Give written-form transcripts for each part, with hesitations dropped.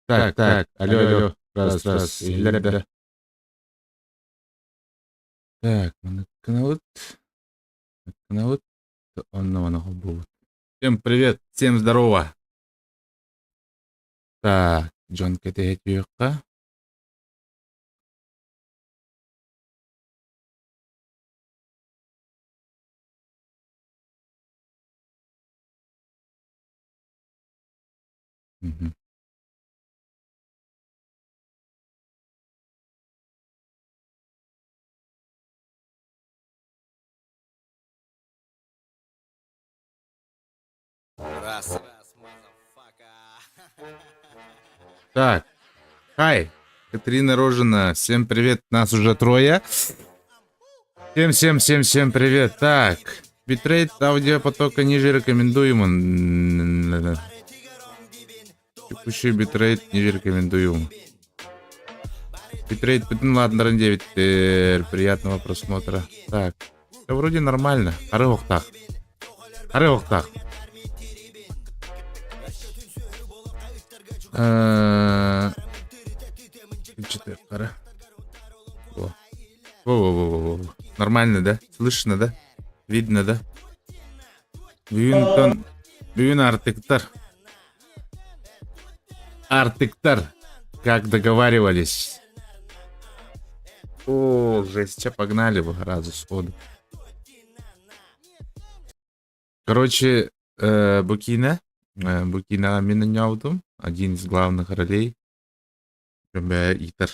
Так, так, алло, алло, раз, раз, иһиллэр да. Так, маныккынабыт, маныккынабыт, онно маны холбуубут. Всем привет, всем здорово. Так, дьон кэтэһэ түһүөххэ. Мгм. Раз. Так, хай, Катерина Рожина, всем привет, нас уже трое. Всем, всем, всем, всем привет. Так, битрейт аудиопотока ниже рекомендуемо. Текущий битрейт ниже рекомендуем. Битрейт бүтүн ладнарын диэбиттэр. Приятного просмотра. Так, все вроде нормально. Хары охтах. Хары охтах. Қара. Во. Во-во-во-во. Нормально, да? Слышно, да? Видно, да? Бүгүн тон бүгүн артыктар. Артыктар, как договаривались. О, жесть, че, погнали бы сразу сходу. Короче, Букина, Букина мин оонньообутум, один из главных ролей. Бэ итер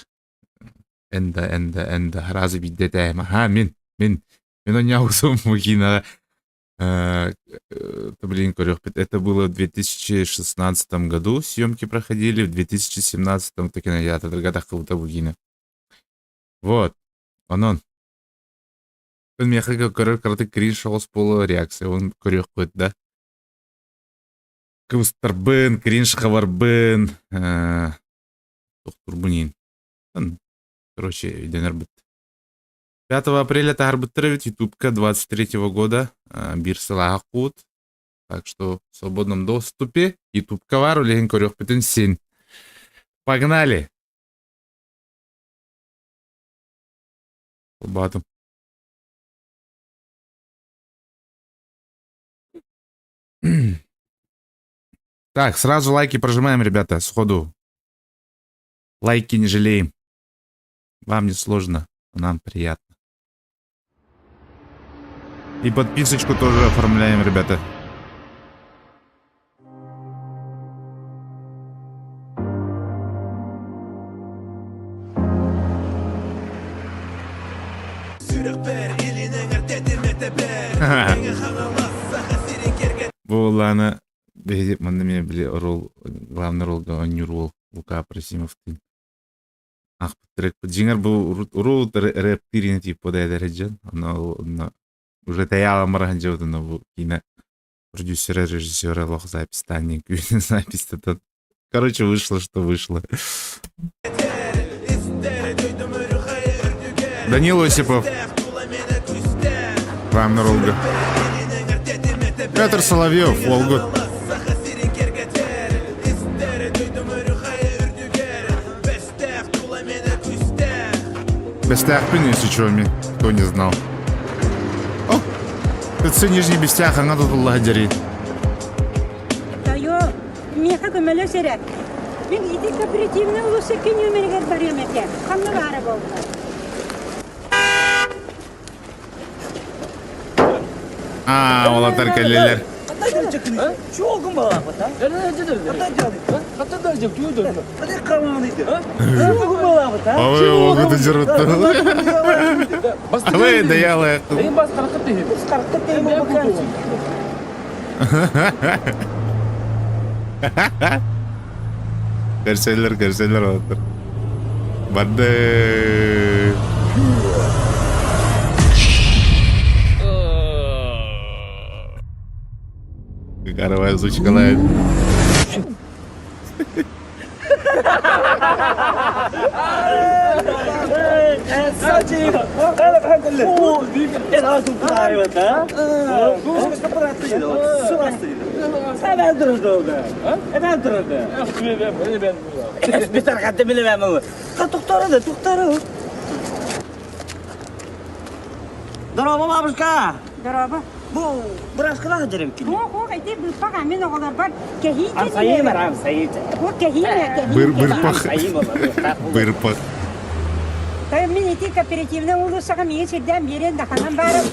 энда энда энда сразу биирдэ этээм аха мин мин мин оонньообутум Букинаҕа блин көрүөхпүт это было в 2016 году съемки проходили в 2017 кинотеатрга таххыбыта Букина вот онон миэхэ көрөр кыратык кринж соҕус буолуо реакция он көрүөхпүт да кыбыстарбын кринж хабарбын тохтурбун иин короче өйдөнөрбүт 5 апреля таһарбыттар эбит ютубка 23 года биир сылааһа куут так что в свободном доступе ютубка бар үлэһин көрүөхпүтүн син погнали Холбоотум. Так, сразу лайки прожимаем, ребята, сходу. Лайки не жалеем. Вам не сложно, а нам приятно. И подписочку тоже оформляем, ребята. Буоллаана биһиги манна эмиэ били оруол главный ролга оонньуур уол Лука Апросимовтыын аахпыттар дьиҥэр бу урут рэптиир ини типа да эдэр дьон онно уже тэйэ бара сылдьыбыт онно бу киинэ продюсера режиссера олох записьтаан күүнүн записьтатан короче вышло что вышло Данил Осипов главный ролга Петр Соловьев Волгот Бэстээхпин если чё кто не знал. О, ТЦ Нижний Бестях, аңа тутулла дьэри. Тойо, миэхэ көмөлөс эрэ. Мин ити кооперативный улуус икки нүөмэригэр барыам этэ. Ханна баара буолла? Аа, уолаттар кэллилэр. Ой, оҕото дьоруттар. Ой, даялы. Көрсөллөр, көрсөллөр уолаттар. Барды. Каравай сучкалает. Битар хатты билемем. Тухтары да, тухтары. Здорово, бабушка! Здорово. Бу быраскалаах дьэрим кини. Хуох, хуох, ити быыппах мин оҕолорбор кэһии Амсайым, амсайым. Хуох кэһии кэһии. Быр бырпах. Бырпах. Мин ити кооперативнай уулуссаҕа миигин сирдээн биэриэн да ханан баарым.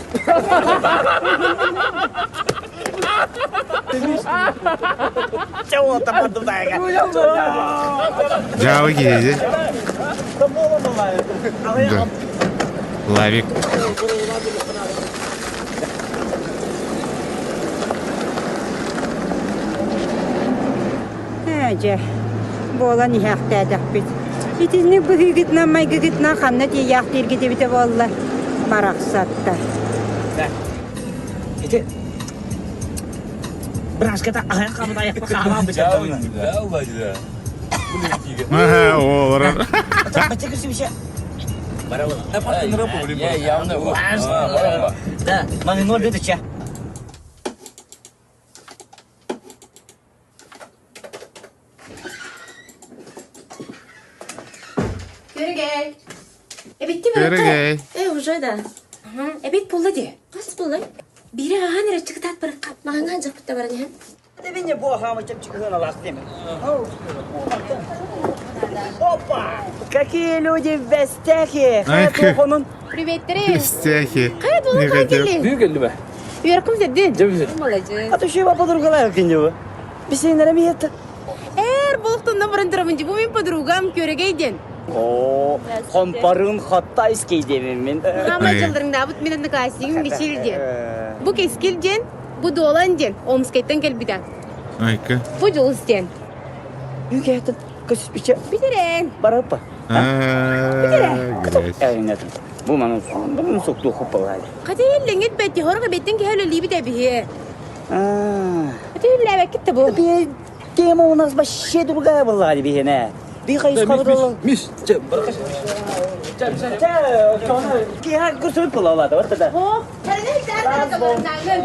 Дьаабы киһи Да. Лавик. Ээ, дьэ, буолан иһээхтээтэхпит. Итинник быһыыгытынан майгыгытынан ханна тиийээхтииргит эбитэ буолла, барахсаттар. Ити браската аһын хабытай хаалаан бычаттамна. Олорор. Да, маңнор деді Көргэй. Эбитти Көргэй. Э, уже да. Эбит булла ди. Қас булла. Бири ахан эрэ чыгытаат барыкка. Маңа жапытта баран иһэн. Опа! Какие люди в гостях! Ай, Приветтерин. Стяхи. Кай болу Не кай хотел. келли? Büyük elli be. Үөркүм зеддин. Жебизин. Молодец. А то еще подругалар кинева. Бисейнер миетті. Эр болуктун баран турамын бу мен подругам көрөгөйден. О, компарын хаттайский демин мен. Хама Ай. жылдырыңда бут мен одноклассниким Мичилден. Бу кескилден, бу доланден, Омскайттан келбида. Айка. Бу жулустен. Юге это көспүчө Битерен. барапа. Грязь. Эйнетим. Бу маны бу сокту хоппалай. Ката еллеңет бәтти хорга беттен кehөлө либи дебихе. А. Ката елләбә китте бу. Тема у нас вообще другая была, бихене. Биха из хабыдал. Миш. Баракаш. Кия көрсөт була алады, вот это. О, кәрне тәртә кабарнагын.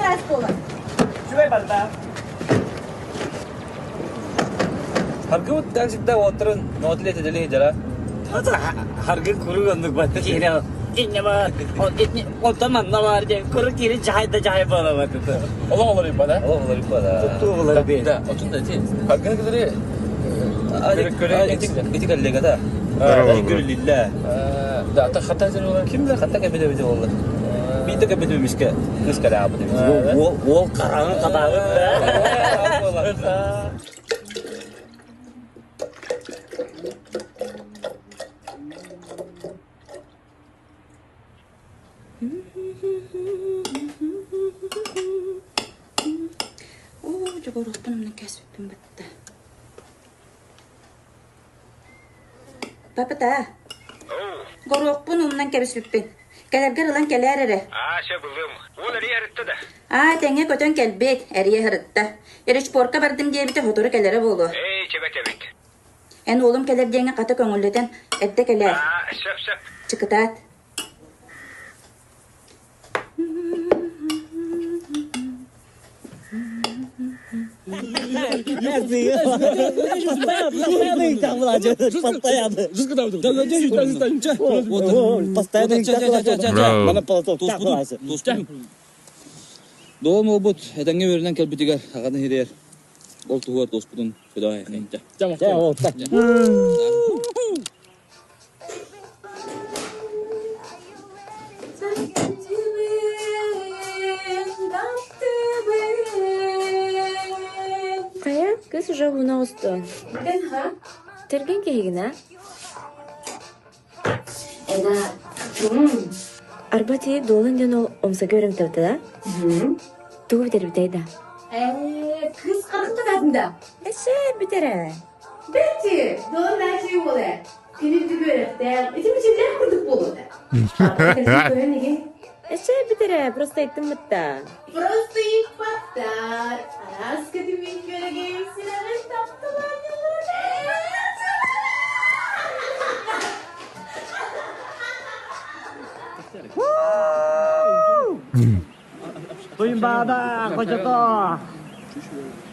Раз бола. Чүбай барда. Харгы таксидда отырын нотлет эдели жара. Харгы куру оннук батты кире. Инне бар. Онтон манна бар де. Куру кире жайда жай бола батты. Ола олар ипада. Ола олар ипада. Тутту олар бе. Да, отун да ти. Харгы кызыры Ити коллега да. Здорово, бро. Гүллилла. Да, та хата жер олар ким да хата кебеде беде олар. Бите кебеде миске. Кыз кара абы. Ол ол караңы кадагы. О, жогорукпун мына кәсіппін бітті. Папата. Горуокпун умнан кэбиспиппин. Кэлэргэр ылан кэлээр эрэ. Аа, сөбүлүм. Ол эрийэ ырытта да. Аа, тэҥҥэ көтөн кэлбит, эрийэ ырытта. Эричпорка бардым диэбитэ сотору кэлэрэ буолуо. Эй, чэбэт эбит. Эн уолум кэлэр диэҥҥэ хата көҥүллэтэн, эрдэ кэлээр. Аа, сөп сөп. Чыкытаат. Браво. Доом олбут этеңге беринен келбитигер аганы хирер. Ол тугар доспутун федай хенте. Кая, кыз уже буна устун. Терген кейгина. Арба тии дуолан ден ол омса көрөм табыта да? Тугу битер битей да. Кыз қырықтан Эше битере. Бәтти, долан мәчи болы. Күні түгөрөктен, итим ичимден курдук болу. Эше битере, просто айттым бытта. Просто иппаттар. Арас көтүмүн көрөгөйм силерин таптылар. Туймбада, кожото.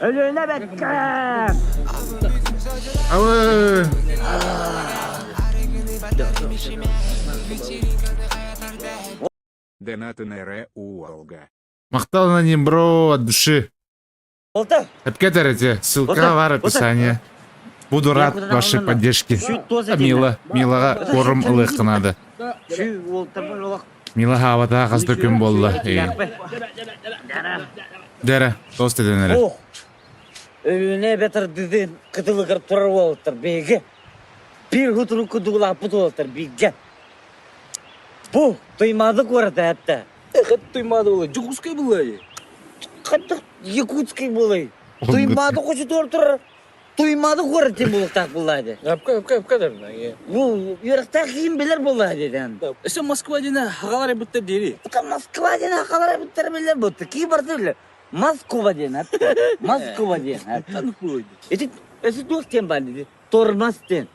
Өлүнө бекке. Алы! Донаты на РУ Олга. Махтал аноним, бро, от души. Болта. Эпкетер эти, ссылка бар описание. Буду рад вашей поддержке. Мила, Милаға корм ылык надо. Мила хабата хас да күн болла. Дәрі, тост эденері. Ох, Өлүнэ бетер дыдын кытылыгар турар уолаттар биһиги. Биир хутуру кудугулааппыт уолаттар бииргэ. Бу Туймаады куората этте. Эхет Туймаады буолай, Дьокуускай буолай. Хайдах Якутский буолай. Туймаады хочутугар турар Туймаады куорат диэн буолуохтаах буоллаа дии. Апка, апка, апка дэрнэ. Бу үөрэхтээх киһим билэр буоллаа дии. Өссө Москва диэн хагалар эбиттэр диэри. Москва диэн хахалар эбиттэр билэр бутта. Кии барда билэр. Москва диэн Москва диэн. Ити өссө туох диэн баар дии. Тормоз диэн.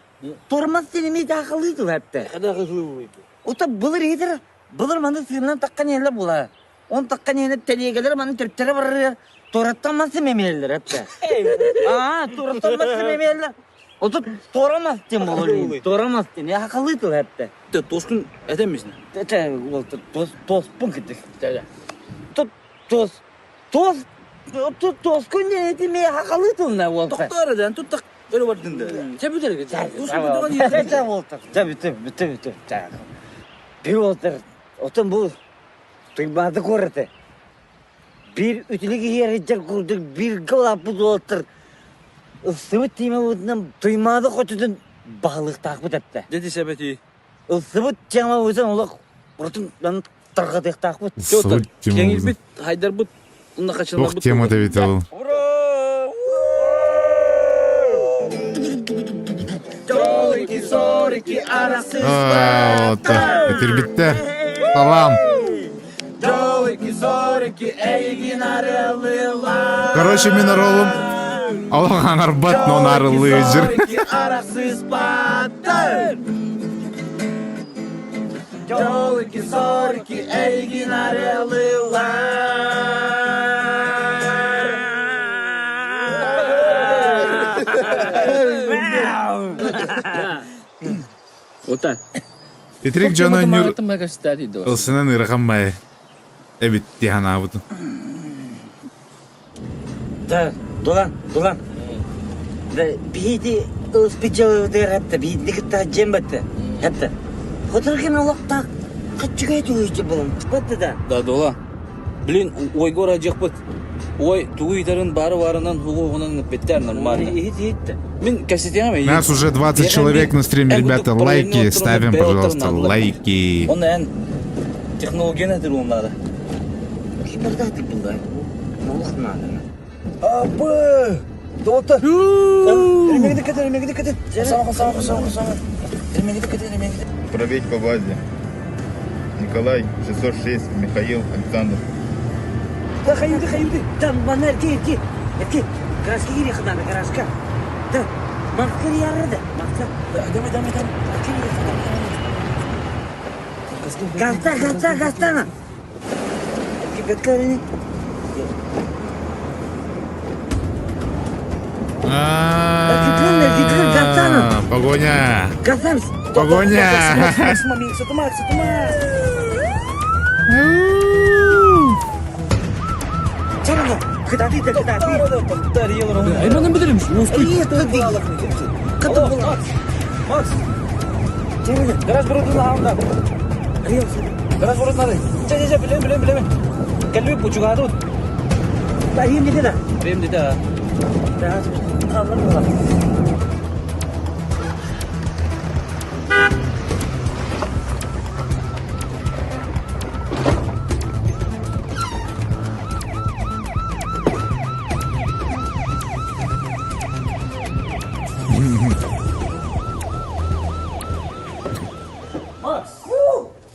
Тормоз диэн эмиэ даахалыы тыл эптэ. Ота былыр иһитэр былыр маны сыырынан таххан иһэллэр буолаа. Он таххан иһэнэ тэлиэгэлэр маны төрүттэрэ барарыгар туораттан мас эмиэллэр эптэ. Аа, туораттан мас эмиэллэр. Ото туорамас диэн буолар. Туорамас диэн яхалыы тыл эптэ. Тоскун этэммисин. Тэ ол тос тоспун китик. Тос Туос туоскун диэн ити мээ хахалыы тылына уолта. Тохтоор эрэ, туттах өрө бардын да. Чэ бүтэр Чэ уолтар. Чэ бүтэ бүтэ бүтэ. Бир уолтар. Отон бу Туймаада куораты. Биир үтүлүк иһиэридэр курдук бииргэ улааппыт уолаттар ылсыбыт тиимэбытынан Туймаада хочотун баһылыктаахпыт эттэ. Дьэ сэбэти. Ылсыбыт тиэмэбытын олох урутун тарҕатыахтаахпыт. Кэҥиирбит, хайдарбыт, Туох темата эбит ол? Итирбиттэр. Салам. Короче, мин оролум олох аңарбат, но арыллыыжыр. Дьолики-сорики эйигин арыалыылар. Ота. Титрик дьоно ньур ылсынан ыарахан бай эбит дии санаабытым. Да, Дулан, Дулан. Да, биһиги ылыспыт дьыалабытыгар хатта биһигини кытта дьиэм батта. Хатта. Хотор кэм олохтоох хаччыгай тулуйчу булан батта да. Да, Дула. Блин, ойгор ажыахпыт. Ой, тугу ыйтарын бары барынан хугугунан ыппиттэр нормально. Мин кэсетиэм Нас уже 20 человек на стриме, ребята, лайки ставим, пожалуйста, лайки. Он эн технологияны этир надо. Кибердати булда. Олох надо. Апы! Дота! Ремегди кете, ремегди кете. Сама, сама, сама, сама. Ремегди кете, ремегди. Проверить по базе. Николай 606, Михаил, Александр. Да, хаюды, хаюды. Да, манна эрки, эрки. Эрки. Гаражка киириэххэ наада, гаражка. Да, маска ярады. Маска. Давай, давай, давай. Газда, газда, газдана. Эрки бөккөрүнү. Погоня! Газдан. Погоня! Чарга. Кытаты да кытаты. Айманын бідірімш. Кыты була. Макс, Чарга. гараж боротун ағында. Гараж боротун ары. Ча, ча, ча, билем, билем, билем. Кәлбек бучугады. Арыйым деди да. Билем деди. Да, қаллар була.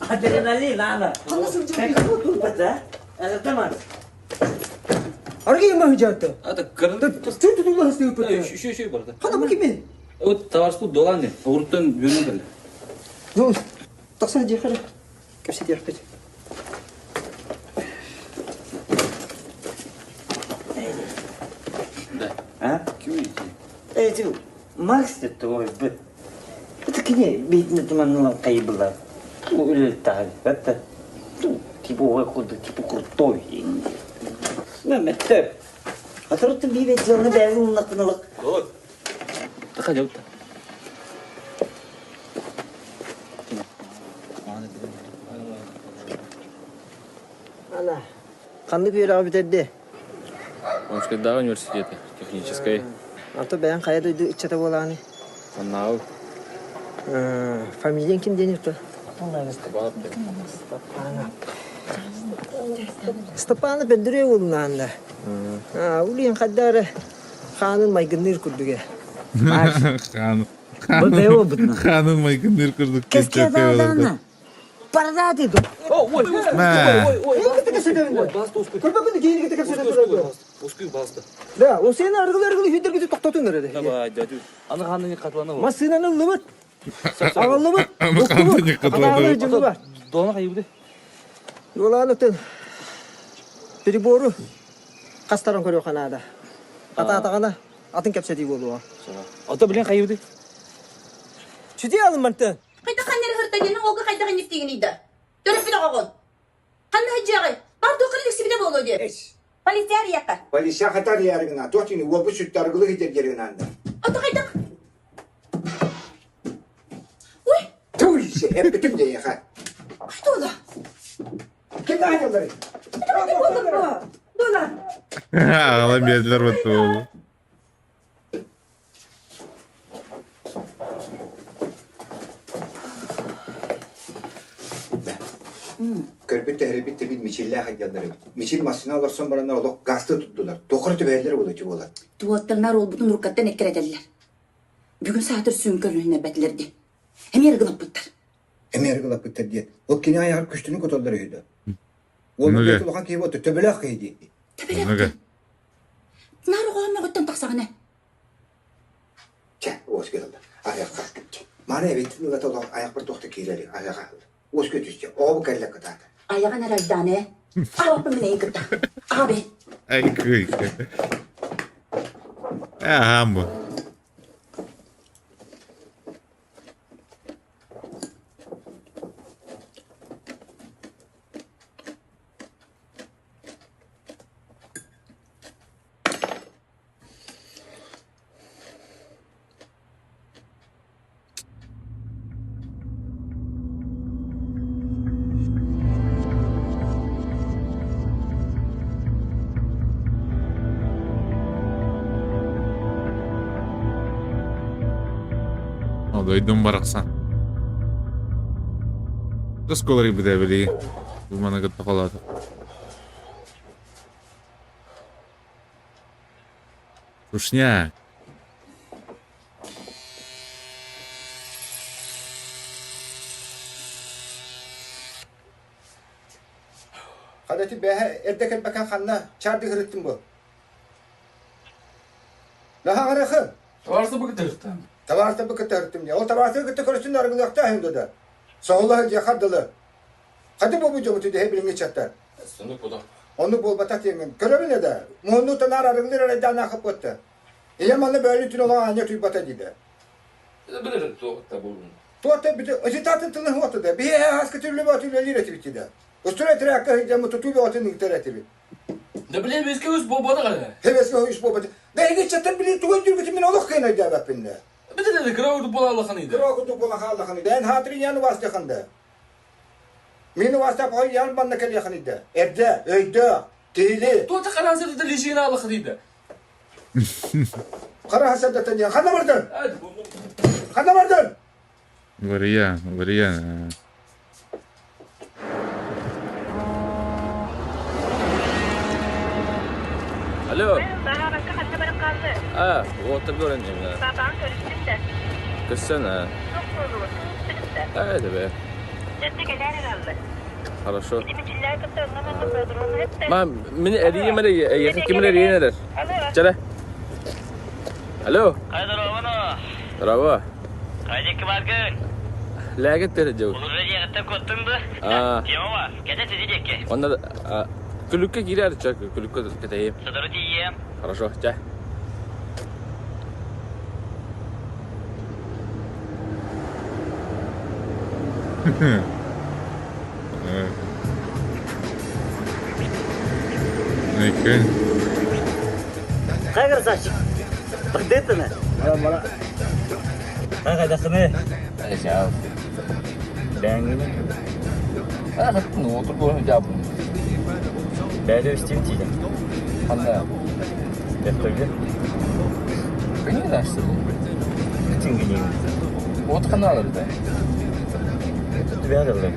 Адреналин, ана. Арги ма хижата. Ата кырынды. Түн тутулла хастыы Еще, еще барды. Хана бу кими? Вот товарску доланды. Уруттан бөрүн кэллэ. Ну, тахсан дьиэхэр. Кэпсэтиэхпит. Да. А? Ким Эти. Макс ой быт. Это кини бейтин туманнылан кайбыла. Үлэлтаҕа это типа ой курдук типа крутой. Мөмөттө. Атырытты бии бетиланы бэйэн улнакпыналык. Таха жаута. Ана. Ханнык үөрэҕи бүтэрди? Омскайдааҕы университеты, техническэй. Ато бэйэн хайа дойду ыччата буолааны? Маннааҕы. Фамилияң ким диэн юрта? Степанов. Степанов Бендүрүө уолунаанна. Улиен хаддары хаанын майгынныыр курдуга. Хаанын. Бу бэйэ бутна. Хаанын майгынныыр курдук. Кеске даана. Парадати ду. Ой, Мә. ой, ой, Көрбөкүн киһини кытта кэпсэтэ Ускуй басты. Да, ол сені аргылы-аргылы хүддергүтү тоқтотун эрэ. Давай, дядю. Аны ханны катланы. Массыынаны ыллыбыт. Аҕаллыбыт. Аны ханны катланы. Аҕаллыбыт. Дона хайыбыды. Дуолаан өтөн прибору хастаран көрүөххэ наада. Атаатаҕына атын кэпсэтии буолуоҕа. Ото билен хайыбыды. Сүтү алыммантан. Хайдах ханнары хыртанины олга хайдах иннифтигин да. Төрөппүт оҕоҕун. Ханна сылдьыаҕай? Бар туох иликсибитэ буолуо диэ. Полиция арыйахха. Полиция хатар ярыгына, туох тини уолбу сүттэ аргылы хитер ярыгынаанда. Ото хайдах? Ой! Туй, эппитим дьэйэхэ. Тула. Ким аһыллары? Дула. Аҕалан биэрдилэр баттыбы. Көрбүт тэһэрбит тэбит мичиллээх айдаллар эбит. Мичил массыына олорсон бараннар олох газты туттулар. Туохара түбэһэллэр буолаччы буолар. Туоттарнар уолбутун уруккаттан эккирэтэллэр. Бүгүн саатыр сүүн көрүннэрбэтилэр дии. Эмиэ арыгылаппыттар. Эмиэ арыгылаппыттар диэн. Ол кини айаҕар күстүнү котоллор үһү да. Уол улахан киһи буолта төбөлөөх киһи дии. Төбөлөөх. Наар оҕоон тахсаҕына. Чэ, уос кэлэллэр. Айахха. Маны эбит ылата олох айахпар туохта киирэри айаҕа. Уос көтүстэ. Оҕо кэллэ кытаата. Айаҕын эрэлдаан ээ. Ааппын мин эйин кытта. Ааби. Ай кый. Аһаам бу. Дойдум барахсан. Оскуолары бүтэ Бу маны кытта холоото. Сушняк. Хадати бэһэ эрдэ кэлбэкэн ханна чарды хырыттым бу. Наһаҕарахы. Табаарсы быкытырыттан. Табаарсы быкытырыттым дьэ. Ол табаарсы кытта көрүстүн аргылыахтаа иһин да. Соһулаһы дьэ хардылы. Хаты бу дьомуту дэһэ билиҥҥи чаттар. Сонук була. Оннук буолбатах диэҥҥин. Көрөбүн да. Муһунну танаар арыгылыр эрайдаан аахыппытта. Ийэм манна бөөлү түн олох аанньа утуйбата диде. Билэрин туохта булун. Туохта бити ысытаатын тылын хуота да. Биһи ааска түллүбэ отүлэлиир этибит да. Устура тирээккэ сылдьаммыт тутуу бөҕөтүн ыытар этибит. Да билэ бэскэ үс буолбатах эрэ. Хебеске үс буолбатах. Да эһиги чаттан билин тугу өйдүүргүтүн мин олох кыайан өйдөөбөппүн да. Битэ да кыра курдук буола аллаханыйда. Кыра курдук буола хааллаханыйда. Эн хаатырын яны вастаханда. Мин вастап хой ян банна кэлиэханыйда. Эрдэ, өйдөө, киһили. Туота хараасырда лишина аллаханыйда. Хара хасадата не хана бардын? Хана бардын? Вария, Вария. Алло. А, уоттар көрөн Көссен, а. Э, Хорошо. Ма, мин эрийим эрэ, эйиэхэ ким эрэ эрийэн эрэр. Чэрэ. Алло. Здорово. Лээгит терэ дьыл. Аа. Онно күлүккэ киирэр чэ, күлүккэ кэтэйим. Хорошо, чэ. Айкын. Хай красавчик. Багдетана. Хай хайдахыны. Бэңгини. Бәді үстем тиді. Бәқтөбе. Бүтүнгүнү. Түбәділі.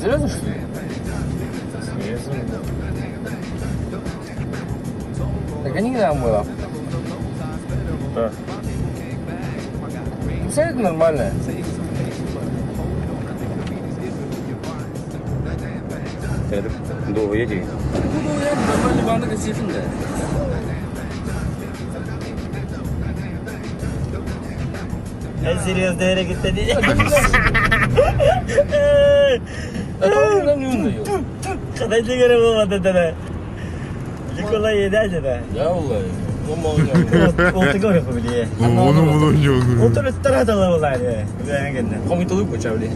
Серьезно, что ли? Серьезно? Так они нам было. Да. Абсолютно нормально. Долго едем. Нормально банды косифин, да. Серьезно, әрекетте дейді. Это он не умный. Қандай дегені болмады деді. Николай еді да. Я улай. Олты көріп біле. Оны мұны ойнауы. Олты тұрады олар. Бәңгенде. Комиталы почавли.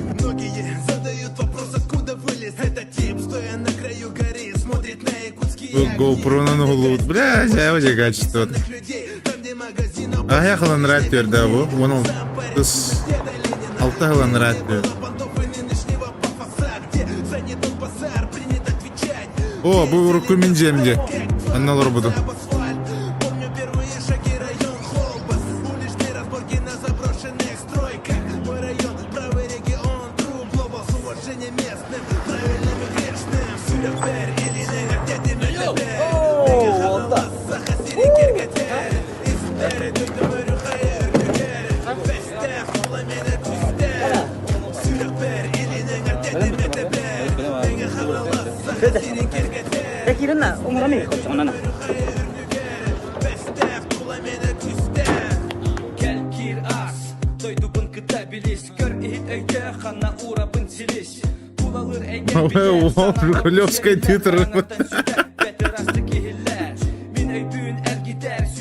GoPro-нан уһуллубут. Бля, дьэ, дьэ качество. Аһа хыланраат түөрдэ бу. Уон алтыс алта хыланраат түөр. О, бу урукку мин дьиэм дии. Анна олорбутум. Кирина, оңғырами, қопсағанана. О, Приколевская титр.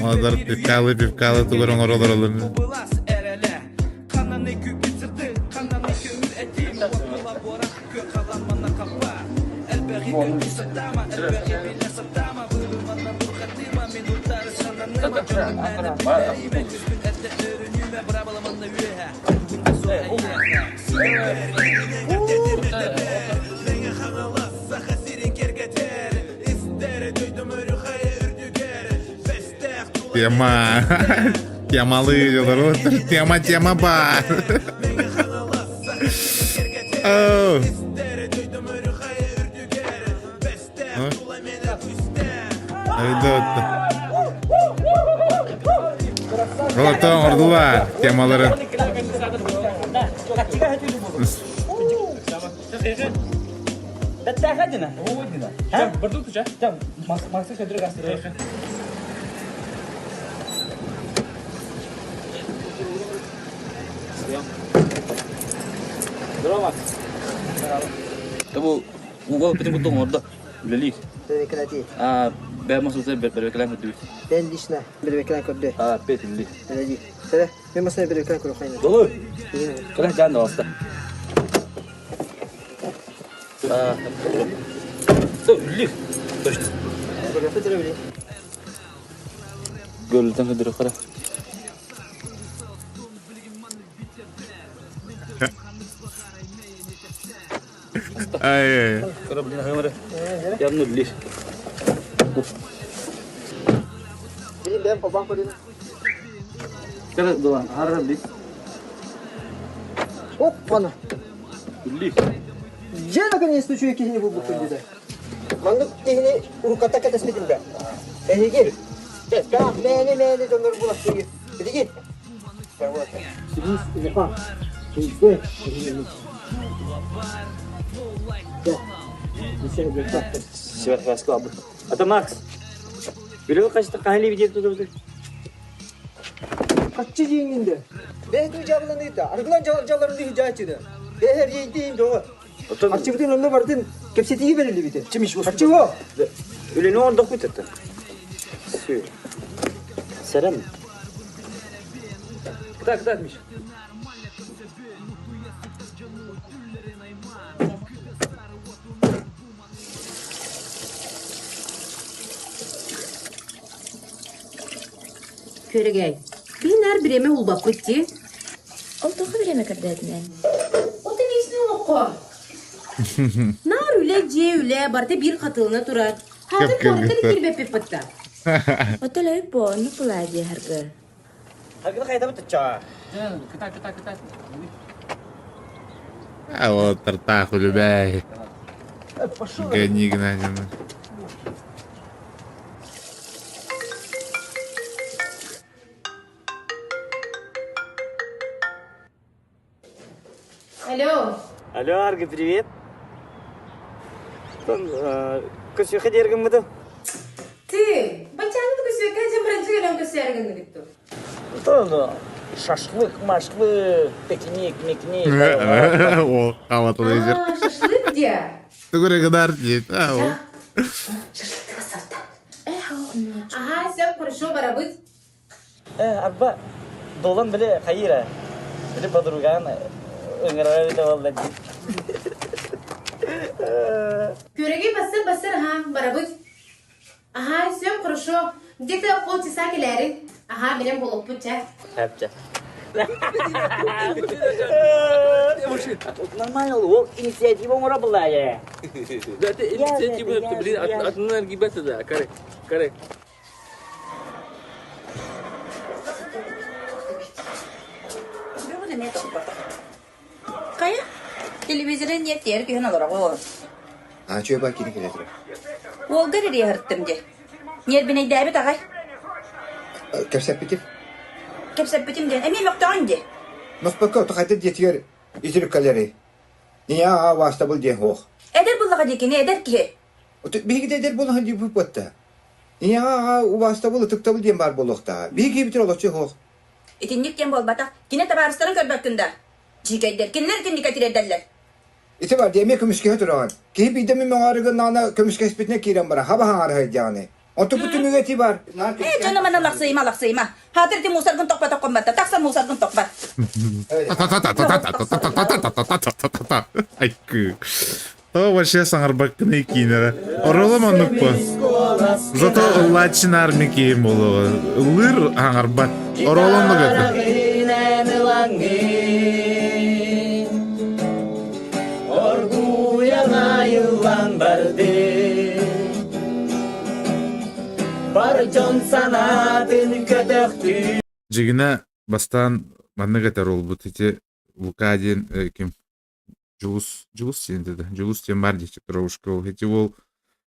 Олар пивкалы, пивкалы тугар оҥоролор олор. Тема. Темалы олор. Тема, тема бар. Оу. Айда Олортон ордулар темалары. Табу угол петим кутун орда. Үлелик. Бэрэкэлэтии. А, бэ масута бэрбэкэлэн көдү. Бэн лично бэрэкэлэн көрдө. А, пет үлелик. Үлелик. Сэрэ, мен масына бэрэкэлэн көрө хайна. Долу. Кэлэн жан да А. Со үлелик. Точно. Gölden көдүрө кара. Ай. Кара блин хаймара. Явно үлелик. Билин бэм кобан көрүн. Кара долан хара блин. Оппана. Үлелик. Дьэ наконец-то үчүгэй киһини булбуккун диде. Маннык киһини урукката кэтэспитим да. Эһиги. Таах мээни мээни дьоннор буластыгы. Билигин. Ата Макс. Билеу қашты қайли видео тудырды. Хаччы жиингинде. Бэһ жабыланыыта, аргылан жалларын жаачыды. Бэһэр жейдиин жоҕо. Аччыбытын онно бардын кэпсэтиги берилибите. Аччы го. Үлені ордық бүтетті. Сүй. Сәрем. Так, так, Миша. Күөрэгэй, биһи наар бириэмэ булбаппыт дии. Ол туохха бириэмэ көрдөөтүнэн? Ол тэнийсин олоххо. Наар үлэ, дьиэ үлэ, барыта биир хатылана турар. Хаатын куораттан киирбэппит бытта. Оттон өй бо, оннук булаа дии харгы. Харгыны хайдабыт туччаа. Кыта, кыта, кыта. А вот тартаах үлүбээй. Гони Геннадьевна. Алло. Алло, Арга, привет. Көсүөхэ диэргиммытым. Ты, баччааны көсүөккэ дьамбыранчы кэлэн көсөөргүннүгүт дуу? Шашлык, машлык, пикник, микник. О, халатылайзер. А, шашлык где? Тугура гыдар диет. А, ол. Шашлык басалта. Ага, все, хорошо, барабыт. Арба, долан били хайыра. Били подруган ыҥырара эбитэ буолла дии. Күөрэгэй бассыр бассыр, ага, барабыт. Ага, все, хорошо. Где-то полчаса кэлээриҥ. Ага, билэн буолуохпут чэ. Хэпчэ. Нормально, ол инициатива оҥоро былаайа. Да, это инициатива, блин, атынан эргийбэт да, каре, каре. Хайа, телевизоры нет тиэр күһүн олороҕун. А чүө ба кини кэлэ турар. Уолгар ириэһэртим дии. Ньиэрбинэйдээбит аҕай. Кэпсэппитим. Кэпсэппитим диэн эмиэ мөхтөҕүн дии. Мөхпөккө оту дьиэтигэр итирик кэлэрий. Ийэ аҕа убаастабыл диэн суох. Эдэр буллаҕа дии кини эдэр киһи. Биһиги да эдэр буолан диэбит буотта. Ийэҕэ аҕа убаастабыл, ытыктабыл диэн баар буолуохтааҕа. Биһиги киһибитин олоччу суох. Итинник диэн буолбатах. Кини табаарыстарын көрбөккүн да? Дьиикэйдэр, кинилэр итинниккэ тириэрдэллэр. Ити бар дии, эмиэ көмүскэһэ тураҕын. Киһи биирдэ мин мөҕөөрү гыннаҕына көмүскэспитинэ киирэн баран, хаба хаҥарыһай диэҕиний. Онтон бу түмүгэ ити бар. Ээ, дьоно манна лахсыйма, лахсыйма. Хаатыр ити мусоргын тохпотоххун батта. Тахсан мусоргын тохпат. Айкыы. Тоҕо вообще саҥарбаккыный киинэҕэ? Оролом оннук по. Зато ыллааччын армия киһим буолуоҕа. Ыллыыр аҥарбат. Оролом оннук этэ. Оргуйан айыллан барды Бар дьон санаатын көтөхтүү Дьигинэ бастаан маннык этэр буолбут ити Лука диэн ким Дьулус Дьулус диэн этэ да Дьулус диэн баар диэччи Тровушка ол ити уол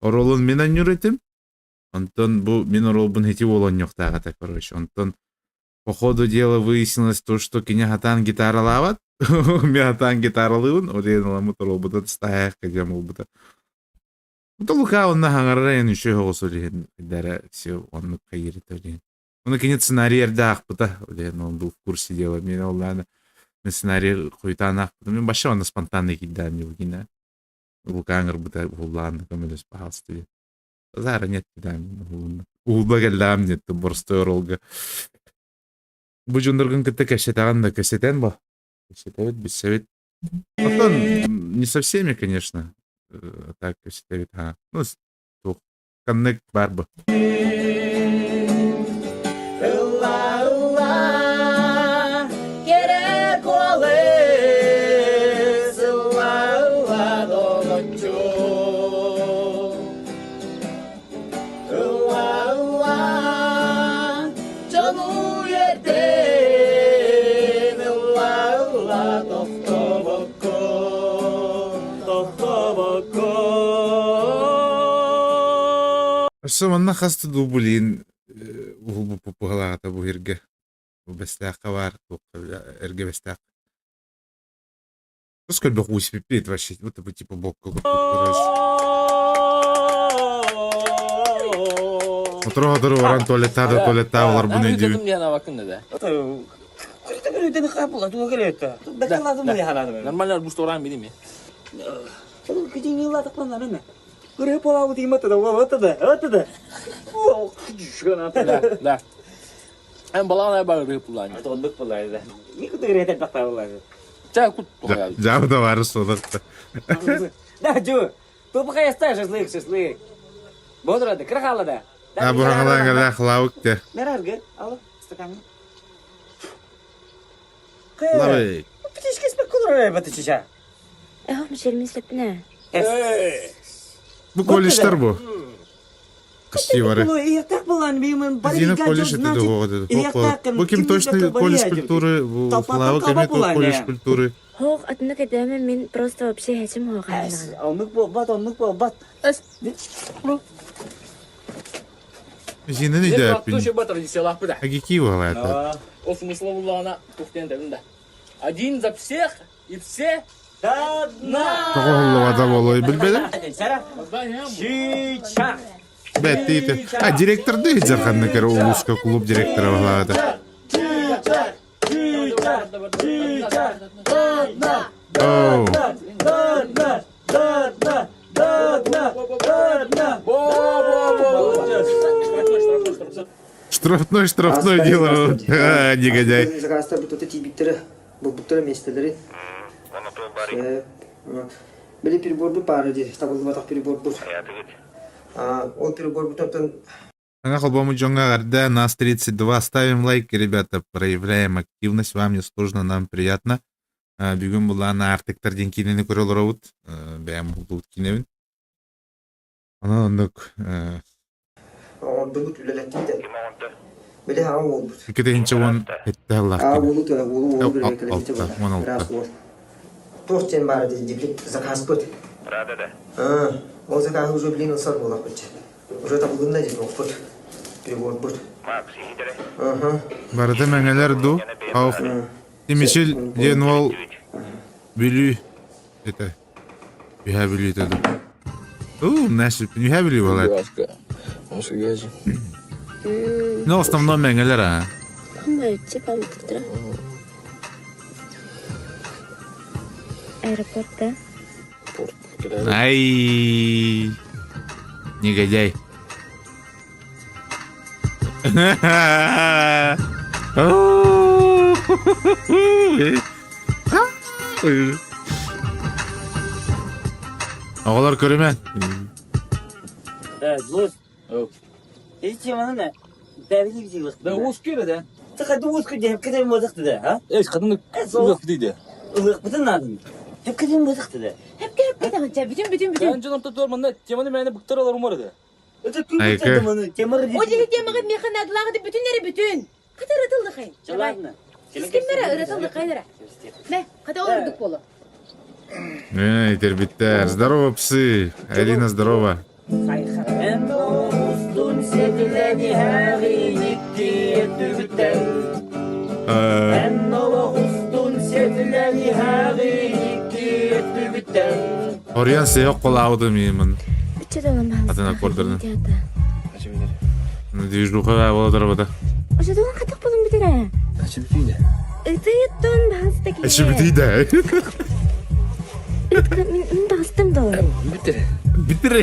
оруолун мин анньыр этим онтон бу мин оруолбун ити уол онньуохтаах этэ короче онтон по ходу дела выяснилось то что кини хатаан гитаралаабат мин хатаан гитаралыыбын ол диэн ыламмыт оруолбутун стаайахха диэн буолбута Лука онно хаҥарара эн үчүгэй оҕус диэн дара все оннук хайырыта диэн Ону кини сценарий эрдэ аахпыта. Диэн он был в курсе дела. Мен ол мен сценарий хуйтаан аахпытым. Мен вообще онно спонтанно киирдээн дьыбыкина. Лукаан ырбыта уһуллаан көмөлөс пожалуйста диэн. Зара нет дедам Уһулба кэллэҕим диэт боростой оролга. Бу дьонноргун кытта кэпсэтэҕин да кэпсэтэн бо. Кэпсэтэбит, билсэбит. Оттон не со всеми, конечно. Так кэпсэтэбит. Ну, туох Ханнык баар бу? Ылла, ылла, кэрэ куолас, ылла, ылла, долоччу. Ылла, ылла, дьону үөрдэн, ылла, ылла, тохтобокко, тохтобокко. Өссө манна хас да дуу блин уһулбуппут бу эргэ бу Бэстээххэ баар эргэ Бэстээх Тус көрбөх успеппит вообще вот типа бокка короче Оторо-оторо баран туалеттаа да туалеттаа олорбун өйдүүбүн. Нормально арбуз туораан билими. Да. Эн балаҕан бар рыпулаан. Ча кут Жабы да бары соларта. Да, жу. Тупа шашлык, шашлык. Бодурады, кырахалада. А бу хаҥалаан кэлэ хлавык те. Мераргы, алло. Стакаҥҥа. Лавы. Эхо мишелмин сепне. Бу колледжтар бу. Костивары. Зина колледж это Бу ким точно колледж культуры, бу Слава Кометова колледж культуры. Хоох атына кэтээмэ мин просто вообще хэчим хоохайнаҕын. Оннук буолбат, оннук буолбат. Зина не дәппин. Агики буолаата. Ол смысла буллаҕына тух диэн этэбин да. Один за всех и все Тоҕо уһуллубата буолуой билбэтим. Бэттиите. А директор да иһдьэр ханна кэрэ улууска клуб директора баһылаата. Оу. Штрафной, штрафной дело. А, негодяй. Заказтар тиийбиттэрэ, булбуттара миэстэлэри. Били приборбут баара дии, табыллыбатах приборбут. Ол приборбутун Саҥа холбоммут дьоҥҥо эҕэрдэ, нас 32, ставим лайки, ребята, проявляем активность, вам не сложно, нам приятно. Бүгүн булаан Аартыктар диэн киинэни көрө олоробут, бэйэм булбут киинэбин. Онон оннук Оҥордубут, үлэлэттибит. Били аҕа уолбут. Икки уон сэттэ сыллаах Аа киинэ. уолу тура уолу уолу били Алта, уон алта. уол. Туох диэн баара дии заказпыт. Рада да. Аа, ол заказ уже блин ылсар буолахпыт. Уже табылынна диэн оппут. Приборбут. Макс, иһитэрэ. Аха. Барыта мэҥэлэр дуу? Ауф. Тимишил диэн уол Бүлүү это Үһэ Бүлүүтэ дуу. У, наши Үһэ Бүлүү буолар. Ну, в основном мэҥэлэр а. Аэропортта. Ай, негодяй. Оҕолор көрүмэ. Да узкий да? Эс кадын ылык дейді. Бүтүн бүтүн бүтүн. Мен жаным тотор манна теманы мәне быктар алар умар еді. Айка. О диги темаҕа миэхэ наадалаах бүтүн эрэ бүтүн. Хата ырытыллыхай. Давай. Кимнэрэ ырытыллыхай эрэ. Мэ, хата ол ордук буолу. Эй, тербиттэр. Здорово, псы. Алина, здорово. Ориан сех қолауды меймін. Атын аккордарын. Движуха болар бата. Ошодон хатык болун бүтүрэ. Ытыттон баһаста киһи. Эчи бүтүйдэ. Мин баҕастым долар. Бүтүрэ.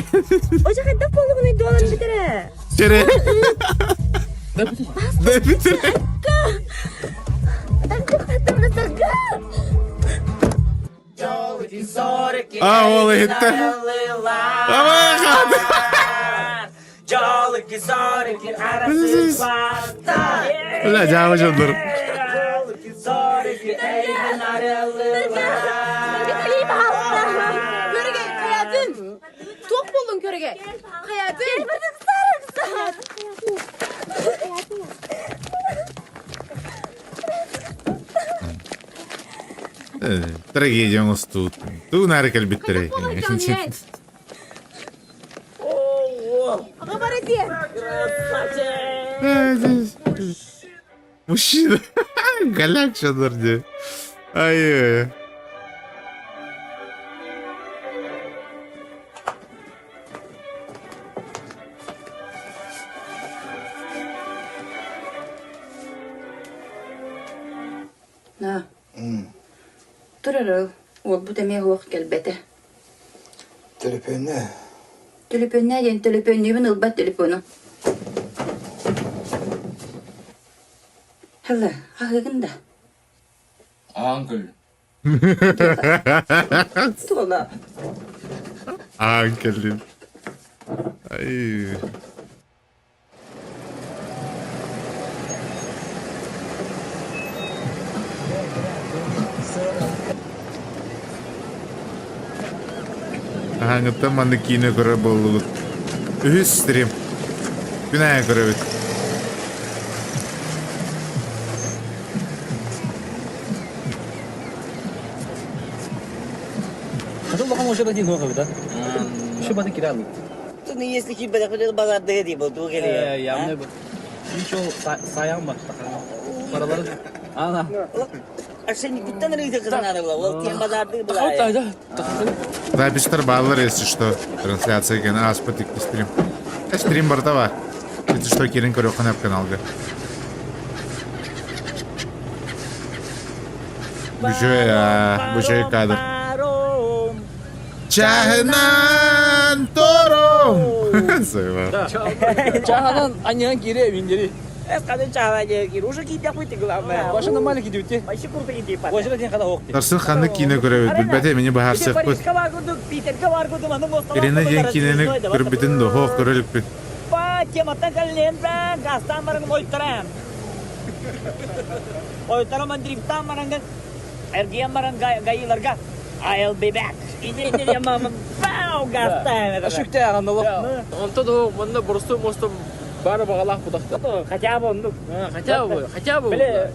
Ожо хайдах буолугунай дуолан бүтүрэ. Чере. Да бүтүрэ. А, ол иһиттэ. Бля, дьаабы дьоннор. Көрүгэй, хайатын. Туох буоллун көрүгэй. Хайатын. Трагедия оҥостуут. Туу наары кэлбиттэрэй. Аҕа бары диэн. Мужчина. Голяк дьоннор дии. Ай-ай. На. Турар уолбут эмиэ суох кэлбэтэ. Төлөпүөннэ. Төлөпүөннээ диэн төлөпүөннүүбүн ылбат телефону. Хала, хаһыгын да. Аан көл. Туола. Аан кэллин. Ай. Хаһааҥҥыттан маннык киинэ көрөр буоллугут? Үһүс стрим. Күн аайы көрөбүт. Хата улахан уочарат диэн суох эбит, а? Еще баты кире алыт. Ну, если киирбэтэх базардыга дии буолтуу кэлиэ. Э, явно бы. Ничего, саян бар. Паралары. Ана. Арсеникуттан рыйды кызанары була. Ол тиэн базардыы була. Записьтар бааллар, если что. Трансляция гена ааспыт икки стрим. Стрим барыта бар. Если что, киирэн көрүөххүн сөп каналга. Бүчү, бүчү кадр. Чаһынан тором! Сыва. Чаһынан аньян кире виндери. Эс кадын чаһана кир. Уже киирдэх быйты главное. Башына маленький дүүтти. Вообще круто киирдик. Башына ден хада оқты. Тарсын ханнык киинэ көрөбүт, билбэтэ мини быһаарсыахпыт. Парижка бар курдук, Питерге бар курдук, аны мосталар Ирина диэн киинэни көрбүтүн да, хоох көрө иликпин. Па, тематтан кэллиэн бэн, гастан баран ойтарам. Ойтарам андриптан баран эргийэн баран гаиларга I'll be back. Иди мама, пау, гастан. Ашыкта аналы. Онто да манна боростуой мостом бары бағалаах бутахта. Хотя бы оннук. Хотя бы, хотя бы. Бile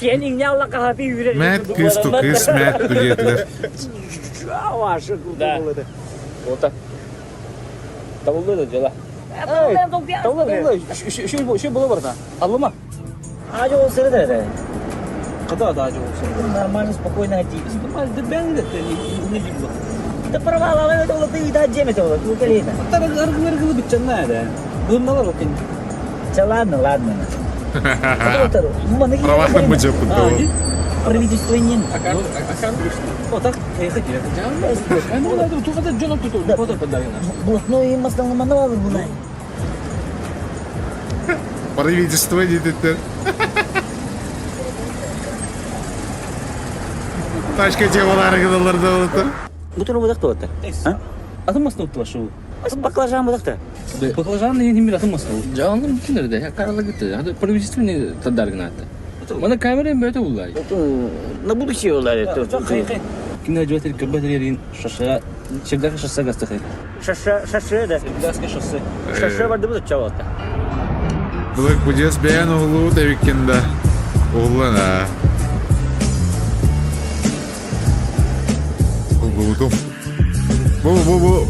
тиэн иҥнэ алла хаапи үүрэр. Мэт кыыс ту кыыс мэт диэтилэр. Ваша Да. Вот так. Табылды да дела. Табылды. Şu было барда. Аллама. Ажы ол сыры да. Када да ажы ол сыры. Нормально, спокойно ходи. Нормально, да бән да не билбо. Да провал, ала это ты да жеме то, ту келена. Тара аргы аргы битчанна да. Бунналар окин. Да ладно, ладно. Провал мы жопу Правительство не. Вот так, ехать. Ну, надо, тут это джонок тут, вот это Блатной масло манова була. Правительство диэтиттэр. Тачка темалары гыналар да болот. Бутуну будакта вот. А? Атын масло уттула шу. Баклажан будакта. Баклажан не мир атын масло. Жаанын кинерде, карала гитте. Hadi правительственный тадар гыната. Мана камера бөтө буллар. На будущее улар. Кинер жөтер көбөтер ерин шоссе, Чегдaki шоссе гастахы. Шоссе, шоссе да. Чегдаски шоссе. Шоссе барды бу чавата. Былык будес бэйэн уһулуу тэбиккин да. Уһуллан аа. Уһуллубутум. Бу бу бу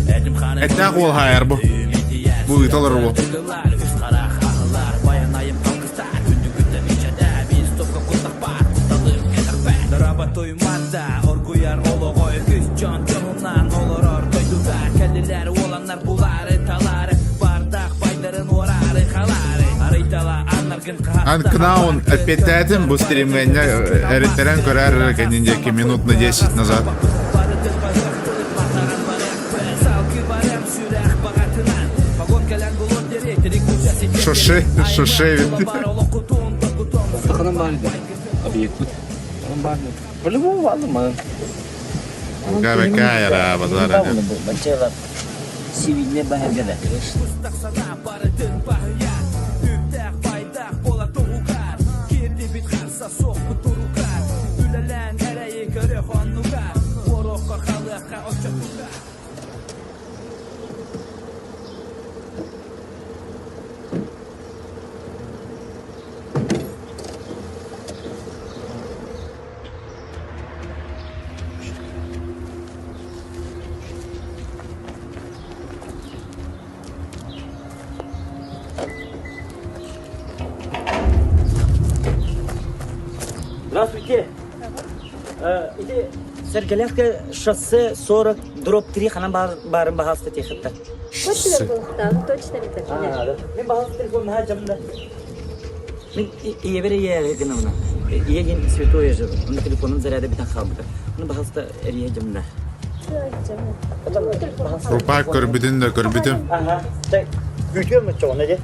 эттээх уол хаайар бу. Бу ыыталар бу. Анкнаун эппиэттээтим бу стримҥэ эриттэрэн көрөр кэннин диэки минут на 10 назад. Шоши, шоши ведь. Таханан бар иде. Объект. Таханан бар. По-любому ладно, man. Кабекайра, базара. Бачела сивинне бахергеде. Здравствуйте. Иди Сергеляхка шоссе 40 дробь 3 ханан барын бахаста техетта. Точно А, Мен бахаста телефон ха жамда. Мен иебере е гынамна. Иеген святое же. Onun telefonun заряды битен халбыта. Onu бахаста эрие жамда. Рупак көрбүтүн да көрбүтүм. Ага. Так, күтүөр мүчө оны де.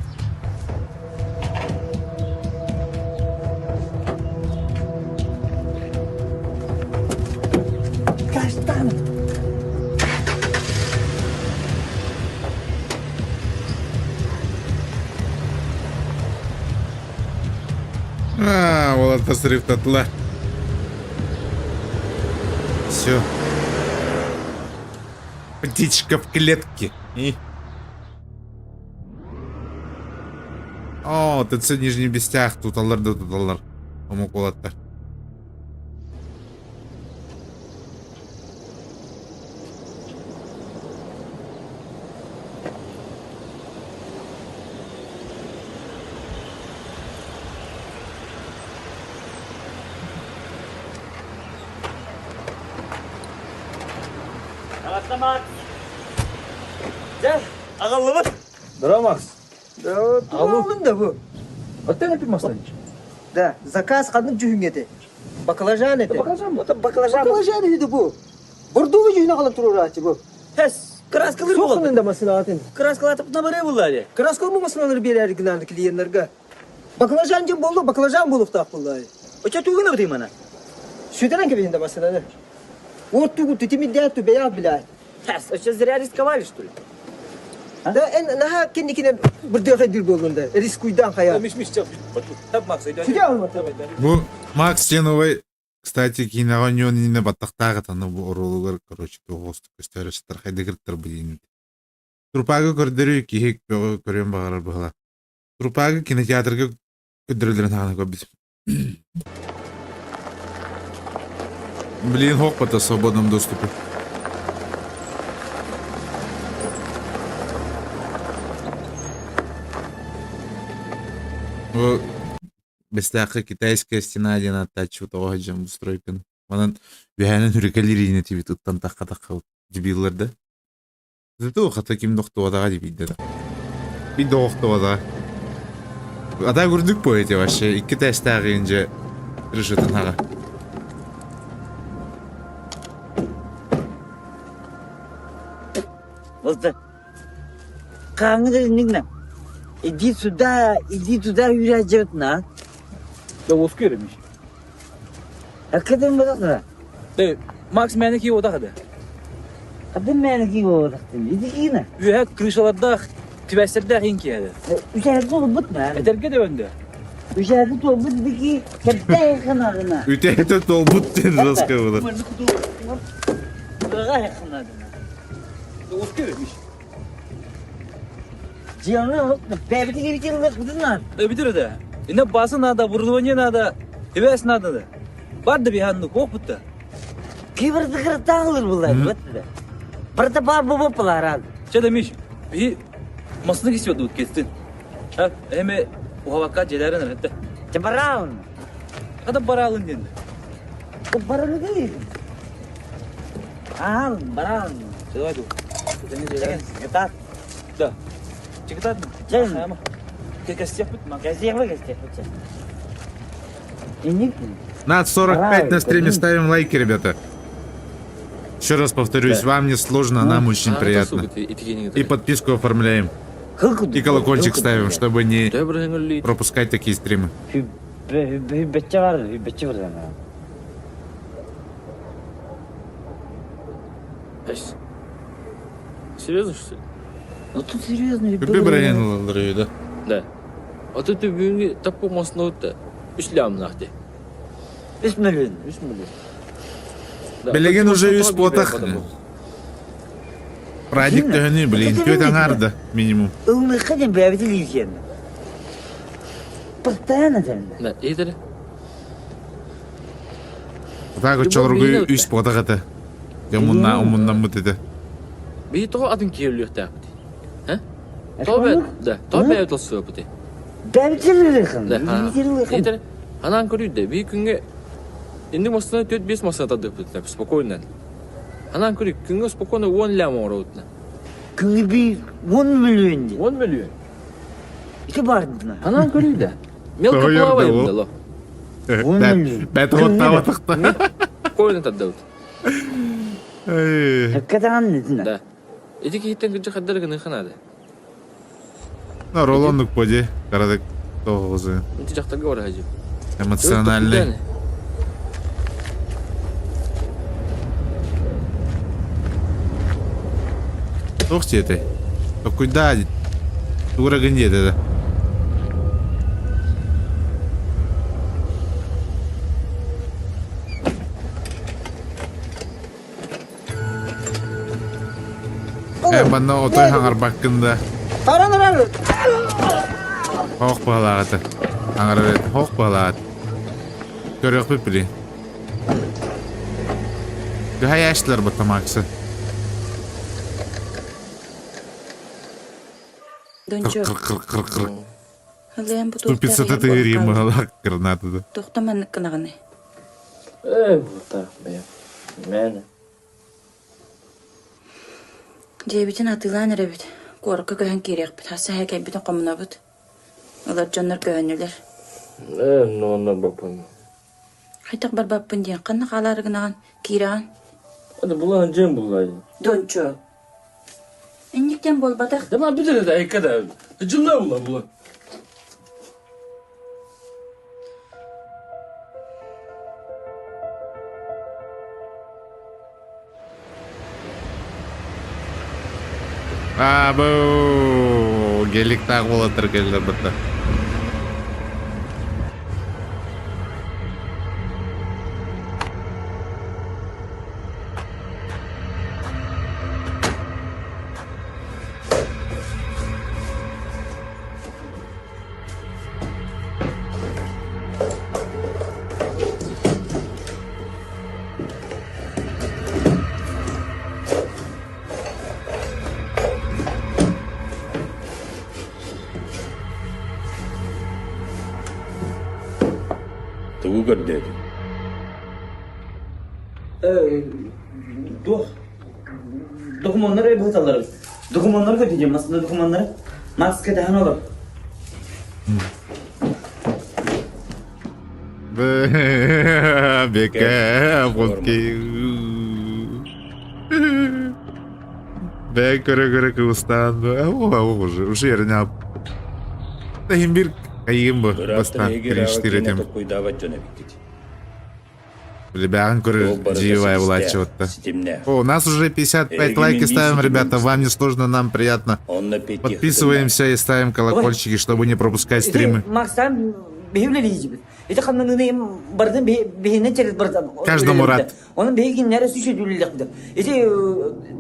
Каштан. А, уолаттар сырыктатылар. Все. Птичка в клетке. И... О, ТЦ Нижний Бестях, туталлар да туталлар. Омук уолаттар. Аҕатта Макс. Дьэ, аҕаллыбыт. Здорово, Макс. Да, тугу да бу? Оттон эпи масланч. Да, заказ ханнык дьүһүҥҥэ этэ? Баклажан этэ. Баклажан бу. Баклажан. Баклажан үһү бу. Бордовый дьүһүнэ халан туруорааччы бу. Хэс, краскалыр буолла. Суоххунун да масынаатын. Краскалатып набары булла де. Краскалар масыналары биэрээри гынааны клиеннарга. Баклажан дьон буолла, баклажан буолуохтаах буолла. Оча тугун бытый мана? Сүтэрэн кэбиһин да масынаны. Вот тугу титимиддээн тубэйаах билээ. Хэс, оча зря рисковали, что ли? Да эн наһаа кэнникинэн бырдыахайдыыр буоллун да рискуйдаан хайа. Миш миш Тап Макс Бу Макс Теновой, кстати, киинэҕэ оонньуон иннинэ баттахтаах этэ, бу оруолугар, короче, туох көстөөрө сытар хайдыгыртар бу диэн. Трупагы көрдөрүү киһи бөҕө көрүөн баҕарар быһыла. Трупагы кинотеатрга көрдөрөллөрүн хаана көрбүтүм. Блин, хоппата в свободном доступе. Бестээххэ китайская стена диэн ааттааччы тоҕо сылдьан бу стройканы. Манан үөһээнэн үрүкэлиир иинэ тибит ыттан тахха-тахха дебиллар да. Зато хата ким дохтуодаҕа дибийдэ да. Би доҕохтуодаҕа. Ата курдук поэте вообще. Икки тестээҕин дьэ решетын хаҕа. Вот Хаҥҥы иннигинэ иди сюда, иди туда үүрээдьэбит на. Да уоскуй эрэмиш. Аккадым бадахтара. Э, Макс мээнэ кии уотах да. Адым мээнэ кии уотахтын. Иди киина. Үөһэ крышалардаах, тибэстэрдээх иин киһи. Үчээги туолбут на. Этэргэ да өнде. Үчээги туолбут дики кэптэй ханагына. Үтэ толбут диэн жестко было. Ыга ханагына. Уоскуй эрэмиш. Эбитер да. Инне басы надо, оборудование надо, ивес надо да. Бар да биһанны копытта. Кибердыгыртаалыр булар, бытты. Барда бар бу булар. Че да Миш, би масны кисип дут кестин. Ha, эме ухавакка желерин рәтте. Бараун. Када баралын ден. Бараны değil. Аал, бараун. Давай ду. Чекитат. Да. Чекитат. Чен. Кестеп бит ма. Кестеп кестеп. Иник. На 45 на стриме ставим лайки, ребята. Еще раз повторюсь, вам не сложно, а нам очень приятно. И подписку оформляем. И колокольчик ставим, чтобы не пропускать такие стримы. Серьезно, что ли? Ну тут серьезно. Люби Брайан да? Да. А тут ты бүгүнкү таппы мосноутта үс лямнахты. 3 миллион. 3 миллион. Билигин уже үс буотах. Праздник төһөнүй, блин, түөт аҥаарда минимум. Ылмыхха диэн бэйэбит илиитиэн. Постоянно дэннэ. Да, иһитэр. Так оччолорго үс буотах этэ. Дьэ умунна умуннаммыт этэ. Биһи тоҕо атын киһи өлүөхтээхпит? Э? Тоҕо бэ да, тоҕо бэйэбит ылсыаппытый? Бэйэбит ылыахын. Да, иһитэр. Анаан көрүйдэ, биһи күҥҥэ инник массыына 4-5 массыына тардыахпыт спокойно. Анаан көрүй, күҥҥэ спокойно 10 лям оҥоробут. Күҥҥэ биир 10 миллион дии. 10 миллион. Ити бардына. Анаан көрүй да. Мелко плаваем да ло. Бэт оттаабатахта. Койно тардабыт. Катаан Да. Ити киһиттэн кырдьык хаддар гыныха надо. Ну, ролоннук поди, карадык тоҕузы. Ити дьахтарга бара хажы. Эмоциональный. Туох диэтэй? Токуйдаа тугура гын диэтэ да. Э, манна отой хаҥарбаккын да. Хоох баһылаҕата. Аҥарар хоох баһылаҕат. Көрүөхпүт били. Дьаһайааччылар бу Максы. Дончо. Кыр-кыр-кыр-кыр. Ылыам бу Ступицата тыгырыйым быһалаах гранатада. Тохто маннык гынаҕыный? Ээ, бу бэйэм. Мээнэ. Дьиэбитин атыылаан эрэбит. Куоракка көһөн киириэхпит. Хас саһа кэлбитин хомунабыт. Ылар дьоннор көһөннүлэр. Ээ, онно барбаппын. Хайдах барбаппын диэн ханна хаалаары гынаҕын? Киирэҕин? Это была дьиэм булла. Дончо. Инниктэн буолбатах. Да ма бүтэ да айка да. Дьылла була була. Абу, геликтаах буолаттар кэллэр бытта. Тугу көрдөөтүҥ? Туох докумуоннары быһыталлар. Докумуоннары көтүтүм, массыына докумуоннары. Макс кэтэһэн олор. Бека, водки. Бэ көрө-көрө кыбыстаан. Уже, уже ерне. Тахим бир кайым бу. Бастан киринчтир этим. Ребята, GUI вылачивать-то. О, у нас уже 55 лайки ставим, ребята. Вам не сложно, нам приятно. Подписываемся и ставим колокольчики, чтобы не пропускать стримы. Каждому рад. Onun бейгиннere сүшөдүлүлэхпит. Ити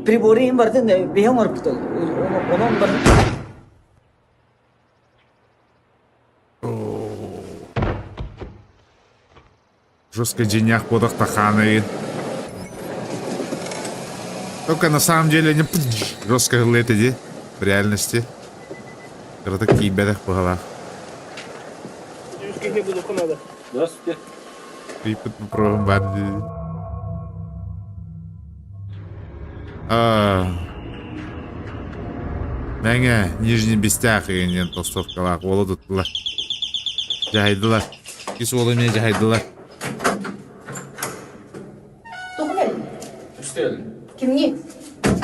приборы им бардын бейхен орпут. Onun бардын. Жестко денях подах таханы. Только на самом деле не жестко это иди в реальности. Кыратык тиийбэтэх быһалаах. Здравствуйте. Припят попробуем бар дии. Мэҥэ Нижний Бестях диэн толстовкалаах уолу туттулар. Дьаһайдылар. Ис уолу эмиэ дьаһайдылар. Тугу кэллиҥ? Үстел. Кимни?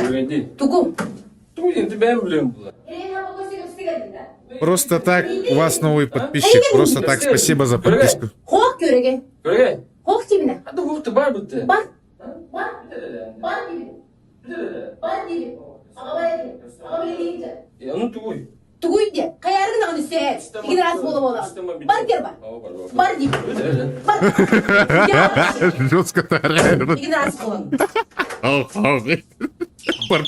Үөрэнди. Тугу? Тугу диэн бэйэм билиэм була. Просто так у вас новый подписчик. Просто так спасибо за подписку. Хоох көрөге. Көрөге. Хоох тибине. Хата хуохты бар бутты. Бар. Бар. Бар диби. Бар диби. Аҕа билиинчэ. Ону тугуй? Тугуй де. Хайаргын аҕын үсэ. Игин раз бола бола. Бар дер бар. Бар диби. Бар. Жестко Игин раз болан. Бар. Бар.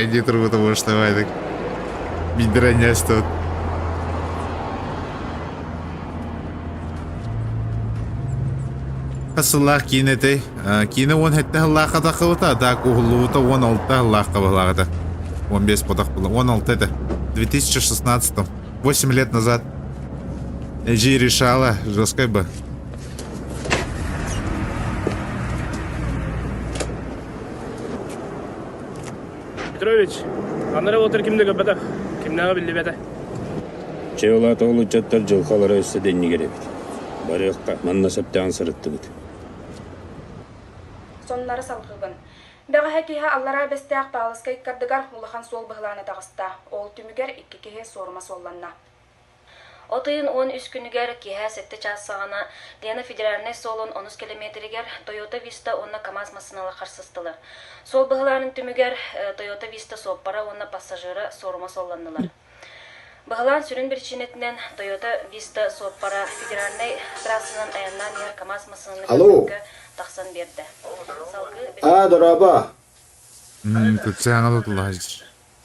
Я потому что давай так. Бидронясь тут. Хас сыллаах киинэ этэй? Киинэ уон сэттэ сыллаахха тахсыбыта, так уһуллубута 16 сыллаахха быһылааҕыта. 15 потах было. 16 это. В 2016 8 лет назад. Эжи решала, жесткой бы. Петрович, анара отыр кимде көппөтөх, кимнээҕи биллибэтэ. Чэ, улаата ол ыччаттар дьылҕалара өссө да иннигэр эбит. Барыахха, манна сөптөөн сырыттыбыт. Соннары салҕыыбын. Бэҕэһээ киэһэ Аллараа Бэстээх Паалыска ыккардыгар улахан суол быһылаана таҕыста. Ол түмүгэр икки киһи суорума суолланна. От ыйын 13 күнүгэр киэһэ сэттэ чаас саҕана Лена федеральнай суолун онус километригэр Toyota Vista уонна КамАЗ массыыналар харсыстылар. Суол быһылаанын түмүгэр Toyota Vista суоппара уонна пассажира суорума суолланнылар. Быһылаан сүрүн биричиинэтинэн Toyota Vista суоппара федеральнай трассанан айаннаан иһэр КАМАЗ массыынаны Алло. көрбөккө тахсан биэрдэ. Салгыы А, дорообо. Тут саҥа тутулаһар.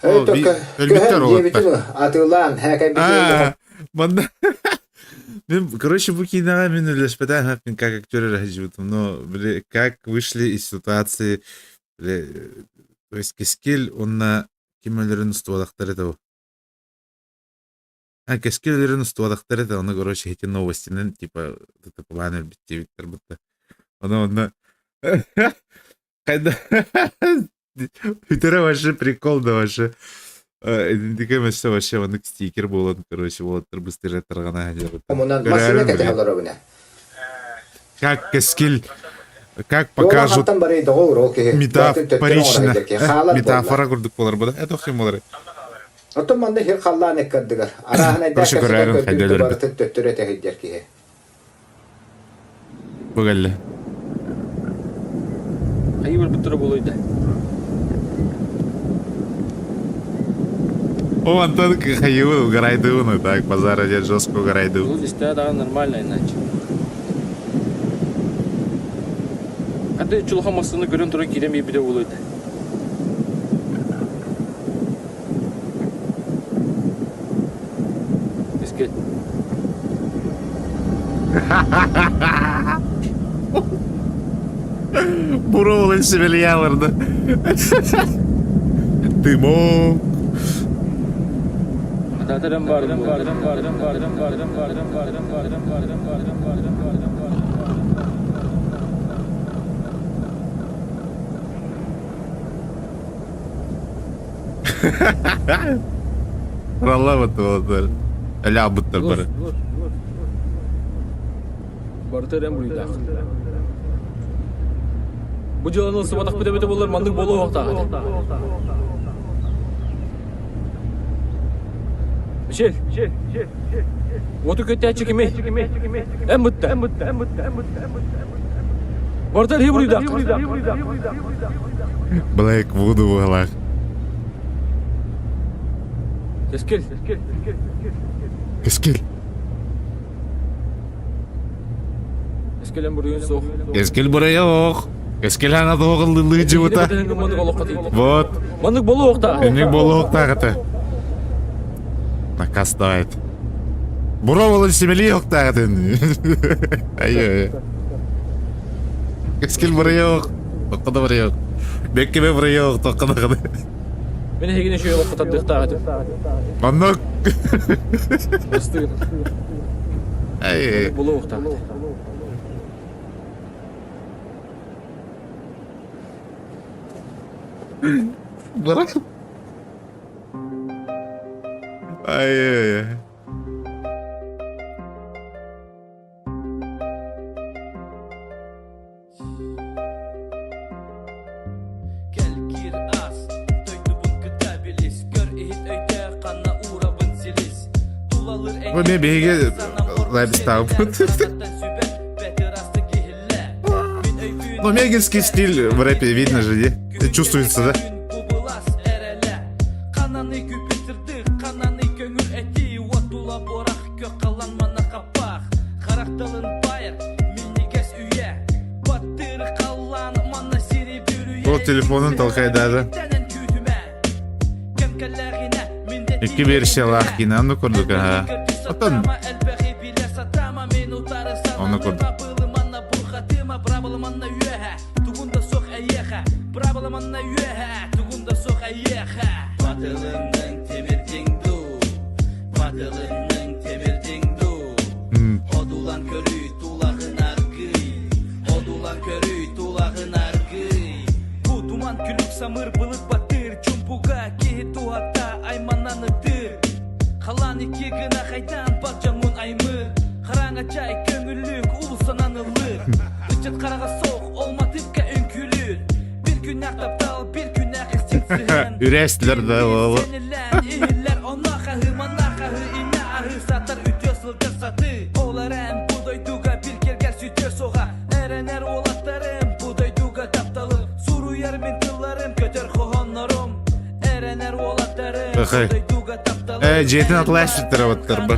Эй, О, только өлбүттэр көһөн уолаттар. диэбитим атыылаан, һээкэйбитин А, манна Мен, короче, бу киинэҕэ мин үлэлэспэтэх мин как актер эрэ сылдьыбытым, но, били, как вышли из ситуации, били, то есть Кэскил уонна ким өлөрүн устубатахтар этэ ол. А, Кэскил өлөрүн устубатахтар этэ, ону, короче, эти новостинан, типа, это план өлбүт диэбиттэр будто. Ону онно Хайда Бүтэрэ вообще прикол да вообще. Итинтикэ өссө вообще маннык стикер буолан, короче, уолаттар быстыра тарҕана сылдьабыт. Омунан массыына кэтэһэ олоробуна. Как кэскил, как покажут метафорично, метафора курдук буолар буда. Это охсун буолар. Оттон манна хир халлаан эккардыгар. Арааһын Короче, көрөөрүн хайдалар. Барытын төттөрү этэһиддер киһи. Бу кэллэ. Хайыы барбыттара буолуой да? О, Антон хайыы угорайдыбын, так, базар один жестко угорайдыбын. Ну, здесь да, нормально иначе. Хады чулаха массыны көрөн туран киирэн биэрбитэ буолуой да? Искет. Буроволын сибилияларды. Дымок. Атаатарым бардым бардым бардым бардым бардым бардым бардым бардым бардым бардым бардым бардым Раллабыт буолар. Өлөбүттэр бары. Барыта эрэн буруйдаах. Бу дьыаланы ылсыбатахпыт эбитэ буоллар маннык буолуо уохтаах этэ. Мишель, уоту көттөөччү кимий? Эн бытта. Барыта эрии буруйдаах. Блэк Вуду быһалаах. Кэскил. Кэскил. Кэскил эн буруйун суох. Кэскил буруйа ох. Кэскил хаҥа тоҕыллыы дьыбыта. Вот. Маннык болуохтаах. Инник болуохтаах этэ. Наказ давает. Буроволын семели охтаах этин. Ай-ай. Кэскил буруйа Тоққада буруйа Беккеме буруйа тоққада қады. Мен эһигини үчүгэй олоххо тардыахтаах этим. Маннык. Бастыгын. Ай. Болуохтаах этэ. Бырах. Ай-ай-ай. Кэлгиир аас, дойдубун кытта билис, көр иһит өйдөөх ханна уурабын силис. Тулалыр Бу мен биһиги лайбстаабыт. Ну, мегинский стиль в рэпе видно же, не? Чувствуется, да? Хананы күпүтүрдүк, хананы көңүл эти, уотула борах көх халан мана хаппах. Харахталын байыр, миннигес үйе, баттыр халлан манна сири бүрүйе. Ол телефонун толкайдады. Икки версиялаах киинэ онно курдук аха. Оттон онно курдук. Туман күлүк самыр былыт баттыр Чумпуга киһи туһата айманан ытыр Халан икки гына хайдан бар дьоҥҥун аймыр Хараҥа чай көҥүллүк улусанан ыллыр Ыччат хараҕа суох ол матыыпка үҥкүүлүүр Бир күннээх таптал, бир күннээх истиҥ сыһыан Үрээстилэр да ол. Иһиллэр онно хаһыы, манна хаһыы, иннэ аһыы Сатар үтүө сылдьар сатыы Ол эрэн бу дойдуга бир кэргэр сүтүө суоҕа Эрэнэр уолаттарым бу дойдуга тапталым Суруйар мин тылларым, көтөр хоһооннорум Эрэнэр уолаттарым бу Өхөй. дойдуга тапталым Э, дьиэтин атылаашыттара баттарба.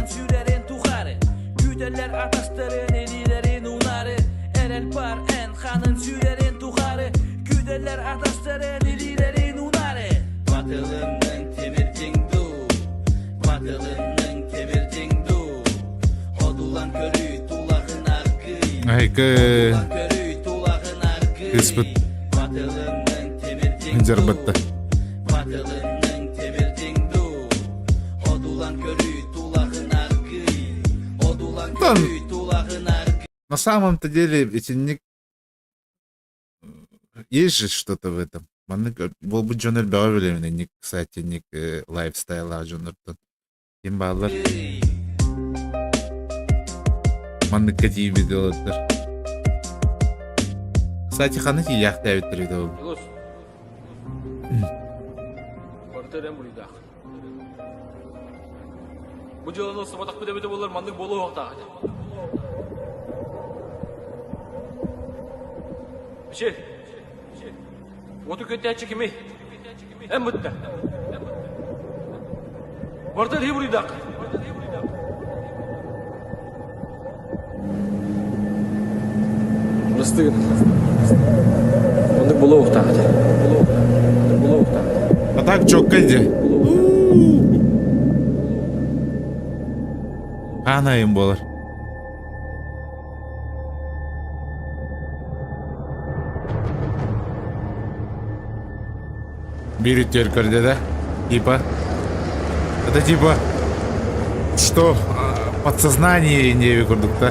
Күүтэллэр атастарын илиилэрин унары Эрэл бар эн ханын сүүрэрин тухары Күүтэллэр атастарын илиилэрин унары Батылынның темирдиң дуу Батылынның темирдиң дуу Одулан көрүй тулағын аргый Айкы Көрүй тулағын аргый кыыспыт Батылынның темирдиң дьарбатта. Батылынның темирдиң дуу Одулан көрүй тулағын аргый Одулан Тон. көрүй тулағын аргый На самом-то деле итинник есть же что-то в этом. Маннык буолбут дьон элбэҕи билэбин инник, кстати, инник лайфстайлаах дьоннортон. Ким бааллар? Манныкка тиийбит уолаттар. Кстати, ханна тиийээхтээбиттэр эбит ол? Илос. Барыта эрэн буруйдаах. Бу дьыаланы сабатахпыт эбитэ буоллар маннык буолуо уохтаах этэ. Мишель, уоту күөттээччи кимий? Эн бытта. Барыта иһи буруйдаах. Бырастыы Оннук буолуо уохтаах этэ. Буолуо уохтаах этэ. А так четко иди. Хаан айым буолар. Биир үтүөр көрдө да? Типа? Это типа, что подсознание не курдук да?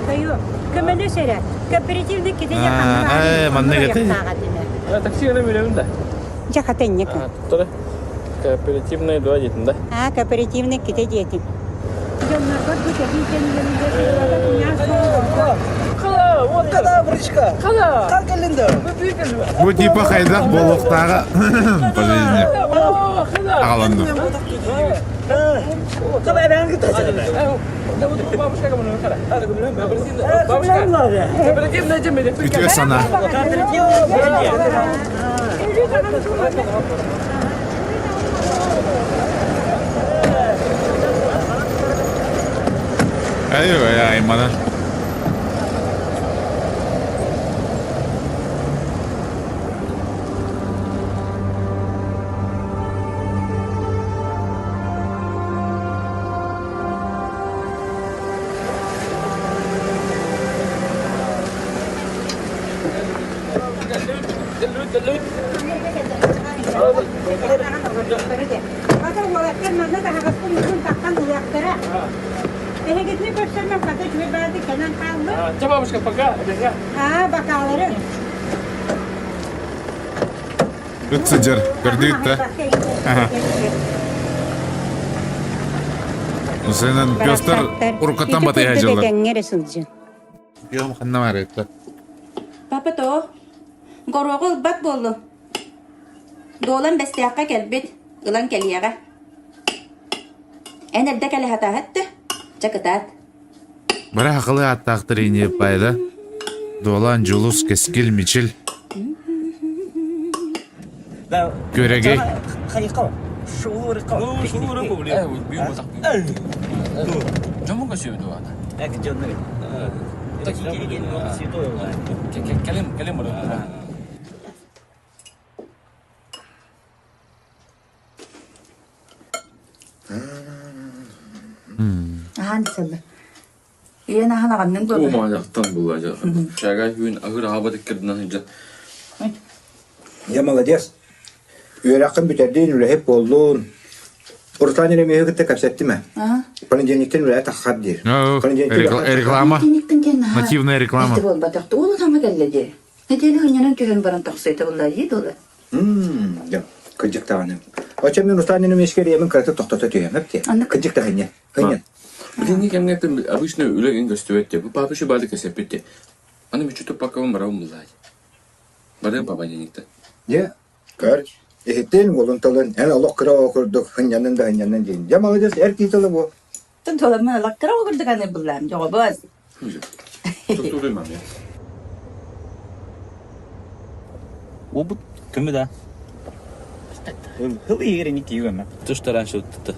Тойо, көмөлөс эрэ. Кооперативный китине Э, манна кете. Такси гына билэбин да. Дьэ хатынньык. Туттара. Кооперативный два диэтин да? А, кооперативный ките диэтин. Дьонноргор бу кэбии Бу типа хайдах буолуохтааҕа по жизни аҕаланным. Үтүө санаа. Ай, аймана. Хата уолаттар манна таһаҕаспын угун таххан ылыахтара. Эһигитини көрсөрмөн хата үчүгэй баарды кэнэн хааллым. Ча бабушка, пока. Аа, бакаалары. Ыт сыдьар, көрдүгүт да? Усенен пёстар уруккаттан батыйа дьыллар. Этэҥҥэ эрэ сылдьын. Пиом ханна барыта? Папа то, горуоҕу ылбат буоллу. Дуолан бэстээххэ кэлбит, ылан кэлиэҕэ. Эн эрдэ кэлэ сатааһыт да, чэ кытаат. Бары хакылы аттаахтар ини пайда. Дуолан, Дьулус, Кэскил, Мичил. Күөрэгэй. Дьоммун көсүөбүт угаата. Кэлим, кэлим барыта. Аһаан сылла. Ийэн аһан аҕанныҥ дуо? Уумаайахтан булла Чагай түүн аһыыр аһаабат иккирдинэн сылдьан. Я молодец. Үөрэххин бүтэрдиин үлэһит буоллун. Руслан Еремеевы кытта кэпсэттим ээ. Понедельниктен үлэһэ таххар диир. Реклама. Нативная реклама. буолбатах. Уолу саҥа кэллэ дии. Нэдиэлэ хынньанан түһэн баран тахсыыта булла дии дуола. Мм, кырдьык даҕаны. Оччо мин Руслан Еремеевичка эрийэмин кыратык тохтото түһүөм, эп дии. Кырдьык да хынньа. Хынньан. Билиҥҥи кэмҥэ обычно үлэ көстүбэт дии. Бу папа еще баады кэсэппит дии. Аны мүччү туппаккабын барабын буллаа дии. Барыам папа диэниктэн. Дьэ, көр, иһиттин, уолун тылын, эн олох кыра оҕо курдук хынньаннын да хынньаннын диин. Дьэ, молодец, эр киһи тыла бу. Тын туоламмын олох кыра оҕо курдук аны буллаам, дьоҕобуос. Туттуруй мам я. Уобут көмө да. Хыл иһигэр ини киһи То, что раньше вот это.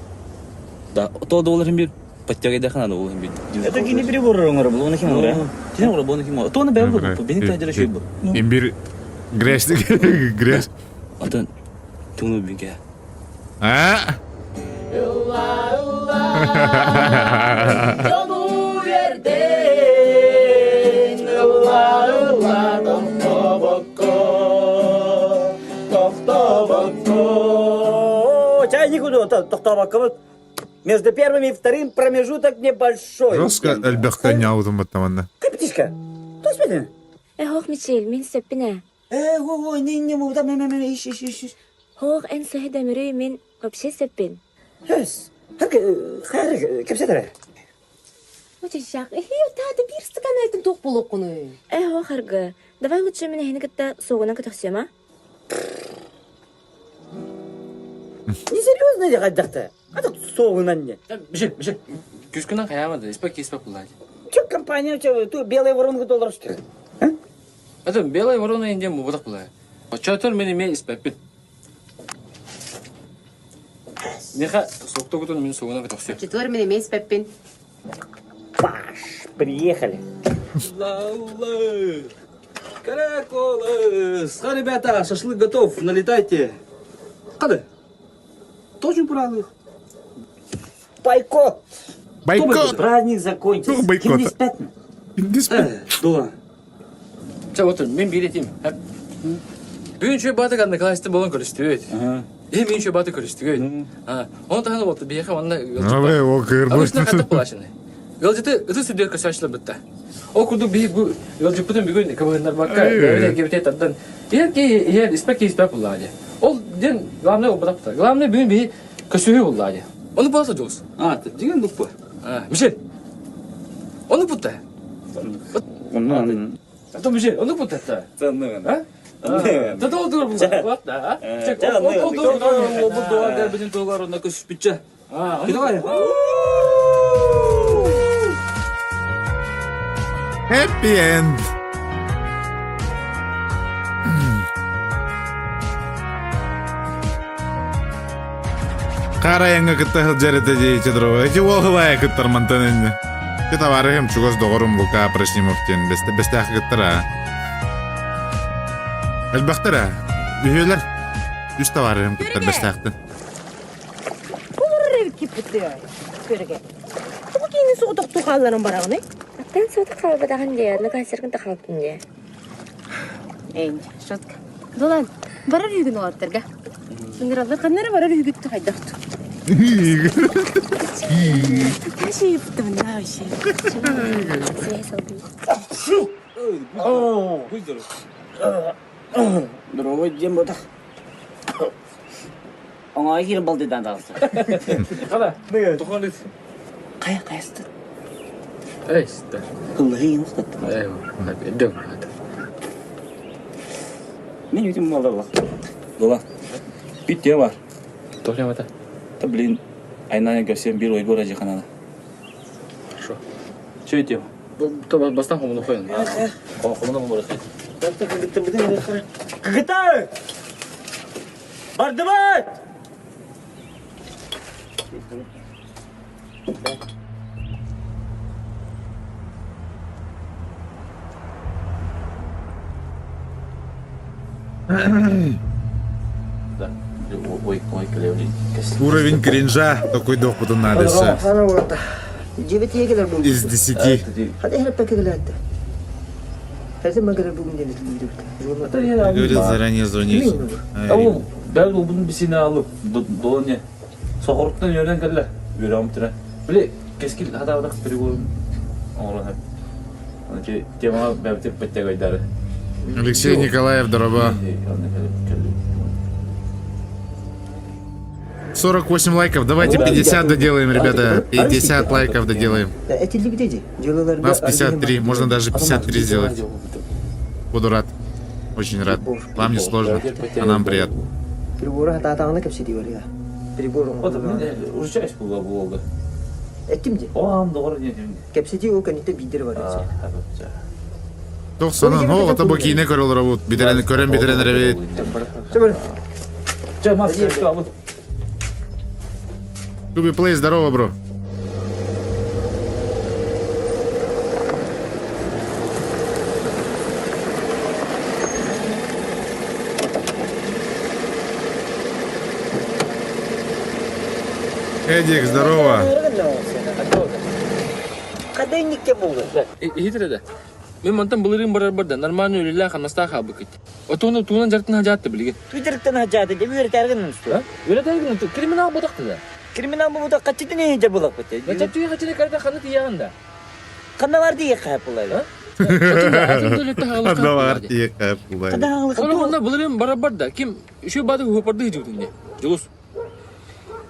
Да, то доллар бир подтягайдахан аны ол бир. Это кини прибор оҥоро бу, оны ким оҥоро? Кини оҥоро, оны ким оҥоро. То оны бэйэ бу, бени тажара шөй бу. Имбир грязь грязь. Атын туну бинке. А? Чайник тохтобокко Между первым и вторым промежуток небольшой. Жестко элбэхтэ ньаутун баттаманна. Каптишка, то спитин? Э, хох, Мичил, мин сөппүн ээ. Э, хо, не не му, да, ме, ме, ме, иш, иш, иш. Хох, эн сөһө дэмирүй, мин вообще сөппүн. Хэс, хайр, кэпсэтэрэ. Очачак, эхи, таата бир стакан айтын тоқ болоққуну. Э, хох, аргы. Давай лучше мин эһини кытта сугунан көтөхсүөм, а? Несерьезно хайдахта? Ата соғынан не? Бишек, бишек. Күскүнэн хайаамады, испек испек буллаады. Че компания, че, ту белая воронка доллар что Это белая ворона индем мубадак буллаа. Очотор мени ме испеппин. Неха соктогутун мин сугуна көтөхсү. Четвер мен эмес пеппин. Паш, приехали. Караколы! Ребята, шашлык готов, налетайте. Кады? Тоже правых. Бойкот! Бойкот! Праздник закончился. Бойкот. Ким не Дула. Ча вот мен билетим. Бүгүн чөй баты канны класста болон көрүстүбүт. Э мен чөй баты көрүстүбүт. Он таханы болду бияха онна. Ой, о кыр Обычно катып булашыны. Ылжыты ыты сүрдө көсөчлөр битте. О курдук би бу ылжыпытын бүгүн кыбыгындар бакка. Бэбе кебете тардан. Эр ки эр испек испек буллаады. Ол ден главное ол бутапта. Главное бүгүн би көсөһү буллаады. Оны болса жолс. А, деген дуппа. Мишель. Оны бутта. Оннан. А Мишель, оны бутта. Танныган. А? Тата ол тур булла. Да. Ол тур Ол бу дуа дәрбидин тугар онна көсүш бүтчө. А, Давай. Happy end. Карайыңа кытта сылдьар этэ дии чедрово. Эти уолхылая кыттар мантан инне. Ти товарыһым чугас доҕорум Лука Просимов диэн бэстээх кыттара. Элбэхтэр ээ. Үһүөлэр. Үс товарыһым кыттар бэстээхтэн. Олорор эбит киппиттэ. Көрге. Тугу кийини соҕотохтуу хаалларан бараҕыный? Аттан сота хаалбатаҕын дии, одна концертын да хаалбытын дии. Эй, шутка. Долан, барар үйгүн олаттарга. Ыҥыраллар ханнара барар үйгүттү хайдахту. Таша вообще. Здорово, дем ботах. Оңа кире балдыдан дагысы. Када? Тухан дит. Кая каясты? Эй, ситтер. Ыллыгын уктатты. Эй, эдем. Мен өтім малдарлах. Дула. Бит те бар. Тоқлям ата. Та блин, айнана көрсем бир ойгор ажиханада. Хорошо. Чё тема? То бастан хомуну коюн. Хомуну барат. Кыгытай! Бардыбай! Да. Ой, ой, клевли. Уровень кринжа такой дохпутун надо все. Из 10. Говорил заранее звонить. Ол бәл обун бисине алып, долоне. Сохоруттан өрен келле. Өрөм тире. Биле кескил хадавдак пригол. Оңрон. Аны тема бәбтеп бетте гайдары. Алексей Николаев, дороба. 48 лайков. Давайте 50 доделаем, ребята. 50 лайков доделаем. Нас 53. Можно даже 53 сделать. Буду рад. Очень рад. Вам не сложно, а нам приятно. Прибора татағына кепсе дей бар Прибор Вот мен урчайш була болду. Эттим де. Оам доғыр не дейм. Кепседи ол кәнетте бидер бар. Тохсонон, о, ото бу киинэ көрөлөр обут. Битерен көрөн битерен ребит. Чөбөр. Чэ, мас, абыт. Туби Плей, здорово, бро. Эдик, здорово. Хадайникке булды. Иһитир да. Мен мантан былырыын барар да нормально үлэлээх хамнастаах хаалбыккыт. Отуну туунан дьарыктан хадьаатты билигин. Твиттериттен хадьааты деп үөрэтэргин усту. Үөрэтэргин криминал ботакты да. Криминал бу качытын иһинже булак бит. Качытын качытын карта ханы тияҕын да. Ханна бар дие кайып булайлы. Ханна бар дие кайып булайлы. Оны онна былырыын барар да ким үшө бады хопарды жибутун де. Жулус.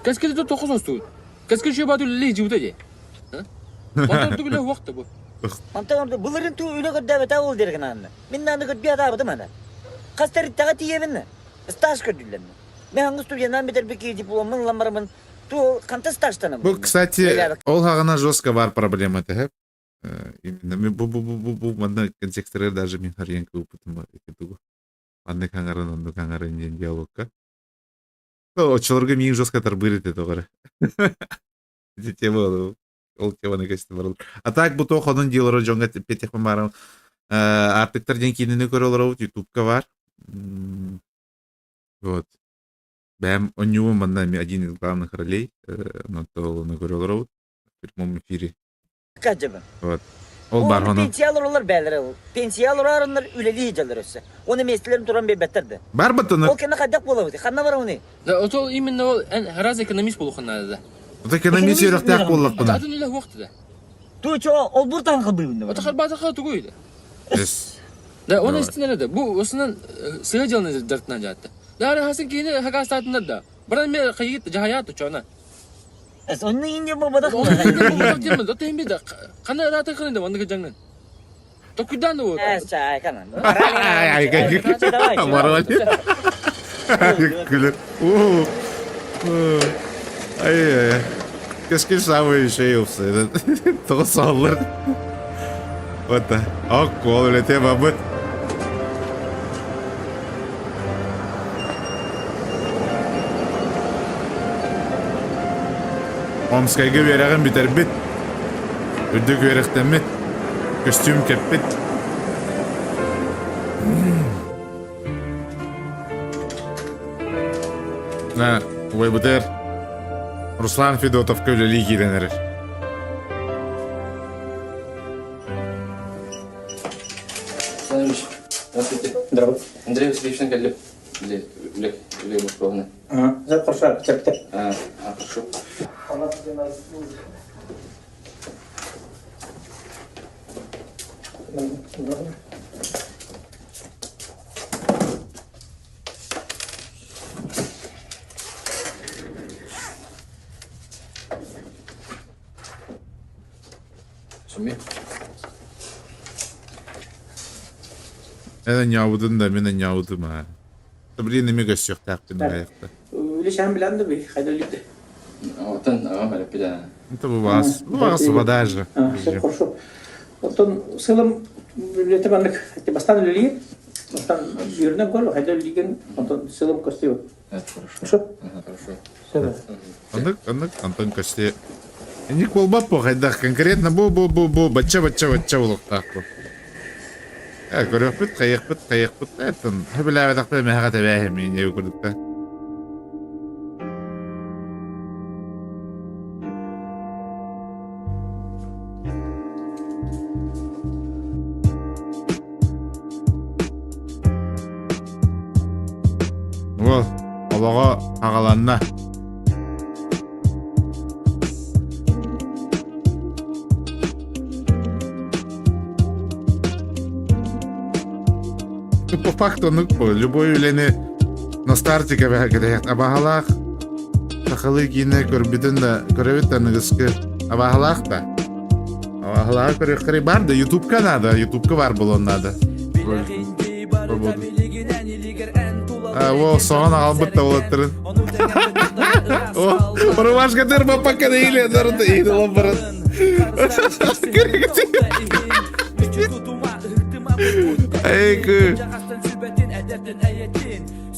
Кәскелде тоқыз осту. Кәскел үшө бады үлелей жибута де. Мантан түгіле уақыт бу. Мантан былырын ту үле көрдөбөт ол дерген анны. Мен аны көрбүй атабытым ана. Кастар тага тиебин. Стаж көрдүлөр. Мен аңгыс студиянан бетер бики дипломын ламармын. Ту канта стажтанам. Бу, кстати, ол хагына жестко бар проблема тәһәп. Именно бу бу бу бу бу манна контексттер даже мин харьянка опытым бар икетугу. Манны каңарын онну каңарын диэн диалогка. Очолорго миин жестко тарбыр этэ тоҕо Ити тема ол теманы көстө барыл. А так бу туох онун диэлоро дьоҥҥо петехпин баарым Артыктар диэн киинини көрө олоробут ютубка бар. Вот. Бэм онньуум манна один из главных ролей, онон көрө олоробут в прямом эфире. Кажыбын. Вот. Ол бар онон. Пенсиялар олар бәлер ол. Пенсиялар арыннар үлелии жалар өссө. Оны местелерин туран бебеттерди. Бар бытыны. Ол кene кайдак болобут? Ханна бар оны? Да, отол именно ол раз экономист болухан надо да. Вот экономист үрэхтээх буоллахпына. Атын үлэ уақыт да. Ту чо, ол буртан кылбыйбын. Ата харбата ха тугуй да. Да, он истинен да. Бу осынан сыга жалны жартынан жатты. Да, хасын кийини хагастатындар да. Баран мен кайгит жахаят чона. Эс онны инде бу бадак. Кандай раты кырын деп андыгы жаңын. Токудан вот. Эс чай канан. Ай, Барвали. Күлер. Ай, Кескил самый шейлсы. Тоҕо саллар. Вот. Ок, ол үлете бабыт. Омскайга үөрэҕин бүтэрбит, үрдүк үөрэхтэммит, көстүүм кэппит. На, убайбытыгар Руслан Федотовка үлэлии киирэн эрэр. Здравствуйте. Здравствуйте. Андрей Васильевич кэллим. Үлэ, үлэ, үлэ боппуруоһуна. За хорошо, чэптэ. А, хорошо. Сумми. Эн анньаабытын да, мин анньаабытым аа. Блин, эми көссүөхтээхпин аайахта. Үлэ билэн да би хайдалыты. Оттон аҕам эрэппит Это бу баас, бу баас вода же. Хорошо. Оттон сылым үлэтэ маннык бастан үлэлиир. Бастан үөрүнэн көр, хайда үлэлиген, онтон сылым көстүө. Хорошо. Хорошо. Оннук, оннук, онтон көстүө. Инник буолбат бу хайдах конкретно бу бу бу бу бачча бачча бачча булуктаах бу. Э, көрүөхпүт, хайыахпыт, хайыахпыт, эттэн хөбүлээбэтэхпит мэһэҕэ тэбээһим ине курдукта. Уол, олоҕо аҕаланна. По факту, ну, любой үлэни на старте кэбэһэ абаһалаах сахалыы киинэ көрбүтүн да көрөбүт да аныгыскы абаһалаах да абаһалааҕы көрүөххэ бар да ютубка надо ютубка бар буолуон надо О, соҕон аҕалбыт да уолаттарын. О, рубашка тырбаппакка да иилэ дарыта иилэ баран. Эй,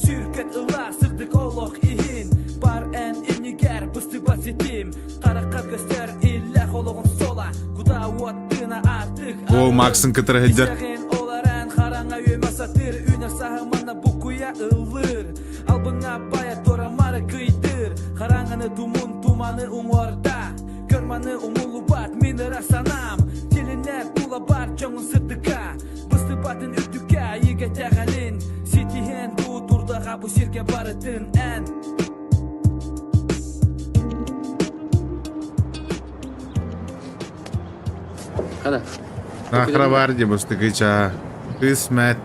Сүркэт ыла сырдык олох иһин Бар эн иннигэр быстыбат ситим Харахха көстөр иллэх олоҕун суола Куда уот тыына аартык Ол Максын кытары сылдьар. Исэҕин олорон хараҥа үөмэ сатыыр Үүнэр саһымана буккуйа ыллыыр Албыҥа баайа туора-мары кыйдыыр Хараҥаны тумун туманы уҥуорда Көрманы умуллубат мин ыра санаам Тилинэр тула бар дьоҥун сырдыкка Быстыбатын үрдүккэ айыга итэҕэлин Ситиһэн дуу турдаҕа бу сиргэ барытын эн Хана. Нахра бар дии бастакыча. Кыыс мэт.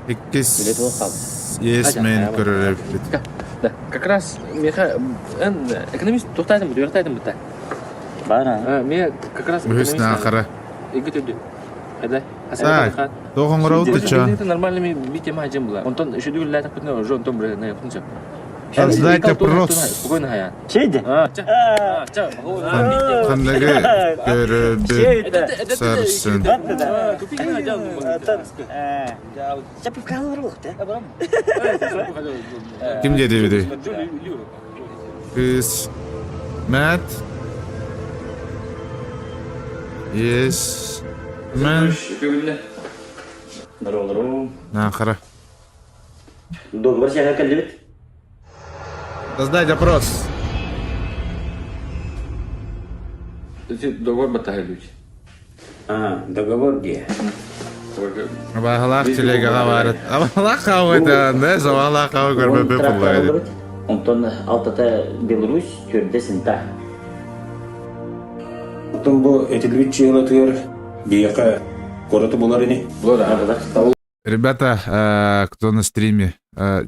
Иккис Yes мен көрөр эбиппит. Да, как раз меха эн экономист туохтаатым бут, үөрэхтаатым бутта. Бара. Ме как раз Үһүс нахара. Иги төдү. Хада. Так, туох оҥоробут дыча? Нормально ми би тема хажым була. Онтон үшүдү үллээтэх уже онтон бре на япын сөп. Создать опрос. Спокойно хаян. Чейди? Ханныгы көрөбүт сарсын. Ким диэбитий? Кыыс Мэтт Yes Man Нахара. Договор сиэхэ кэллибит. Создать опрос. Договор баттаһа А, договор где? Абаһалаах телегаҕа баар. Абаһалаах хаабыта, да, сабаалаах хаабы көрбөппүт буолла. Онтон алтата Беларусь, төрдө Синта. Оттон бу этилбит чыылатыгар биһиэхэ куораты булар ини. Ребята, кто на стриме,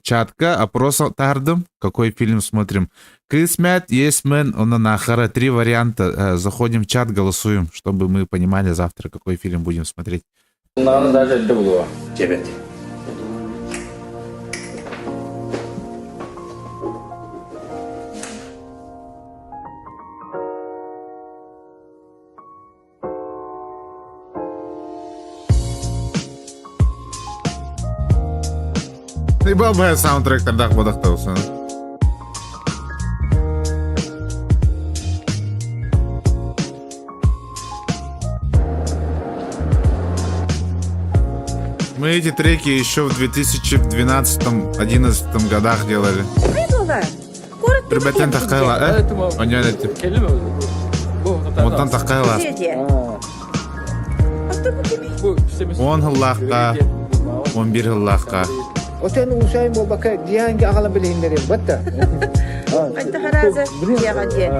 чатка, опрос тардым, какой фильм смотрим. Кысмет, Yes Man, он нахара, три варианта. Заходим в чат, голосуем, чтобы мы понимали завтра, какой фильм будем смотреть. Надо даже это было. Тебе. Ибабая саундтректардаах бодохтоусан. Мы эти треки еще в 2012-2011 годах делали. Ребятен тахкайла, э? Оньон эти. Онтон тахкайла. Он хыллаахка, он бир хыллаахка. Отен усайын болбака дианги агалан билиһиннери батта. Хайта хараза диэҕэ диэн.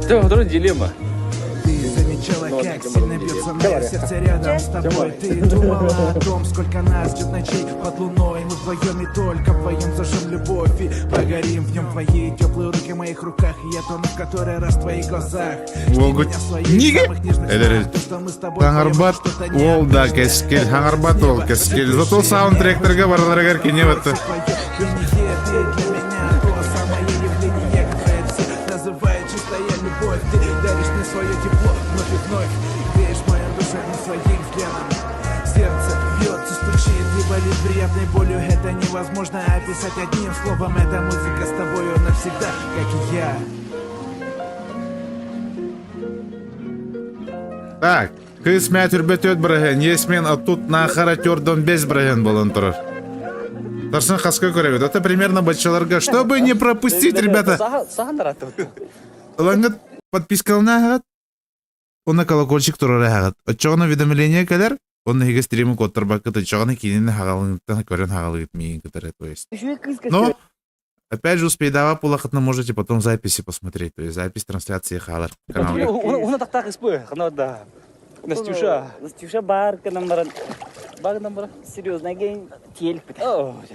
Ты второй дилемма. Ты замечала, как сильно бьется мое сердце рядом с тобой. Ты думала о том, сколько нас ждет ночей под луной. Мы вдвоем и только вдвоем зажжем любовь и погорим в нем твои теплые руки в моих руках. И я тону в который раз в твоих глазах. Волгут. Ниге? Хаҥарбат уол да кэскил, хаҥарбат уол кэскил. Зато саундтректерге барыларыгар кини бытты. Называет чистая любовь Ты даришь мне свое тепло вновь и вновь Греешь мою душу своим взглядом Сердце бьется, стучит и болит приятной болью Это невозможно описать одним словом Эта музыка с тобою навсегда, как и я Так, кыыс мээ түрбэ төрт быраһыан, есмен а тут нахара төрдөн бес быраһыан болон турар. Тарсын хаска көрөбүт. Это примерно баччаларга. Чтобы не пропустить, ребята. Ылаҥҥыт подпискалана Онно колокольчик турар аһаҕыт. Оччоҕуна уведомление кэлэр, онно эһиги стримы куоттарбаккыт, оччоҕуна киинини хаҕалыҥыттан көрөн хаҕалыгыт миигин кытары, то есть. Но, опять же, успейдава пулахытна можете потом записи посмотреть, то есть запись трансляции хаалар каналга. Уна тахтаах испы, ханада. Настюша. Настюша бар гынан баран. Бар гынан баран. Серьезно, ген тиэлиппит.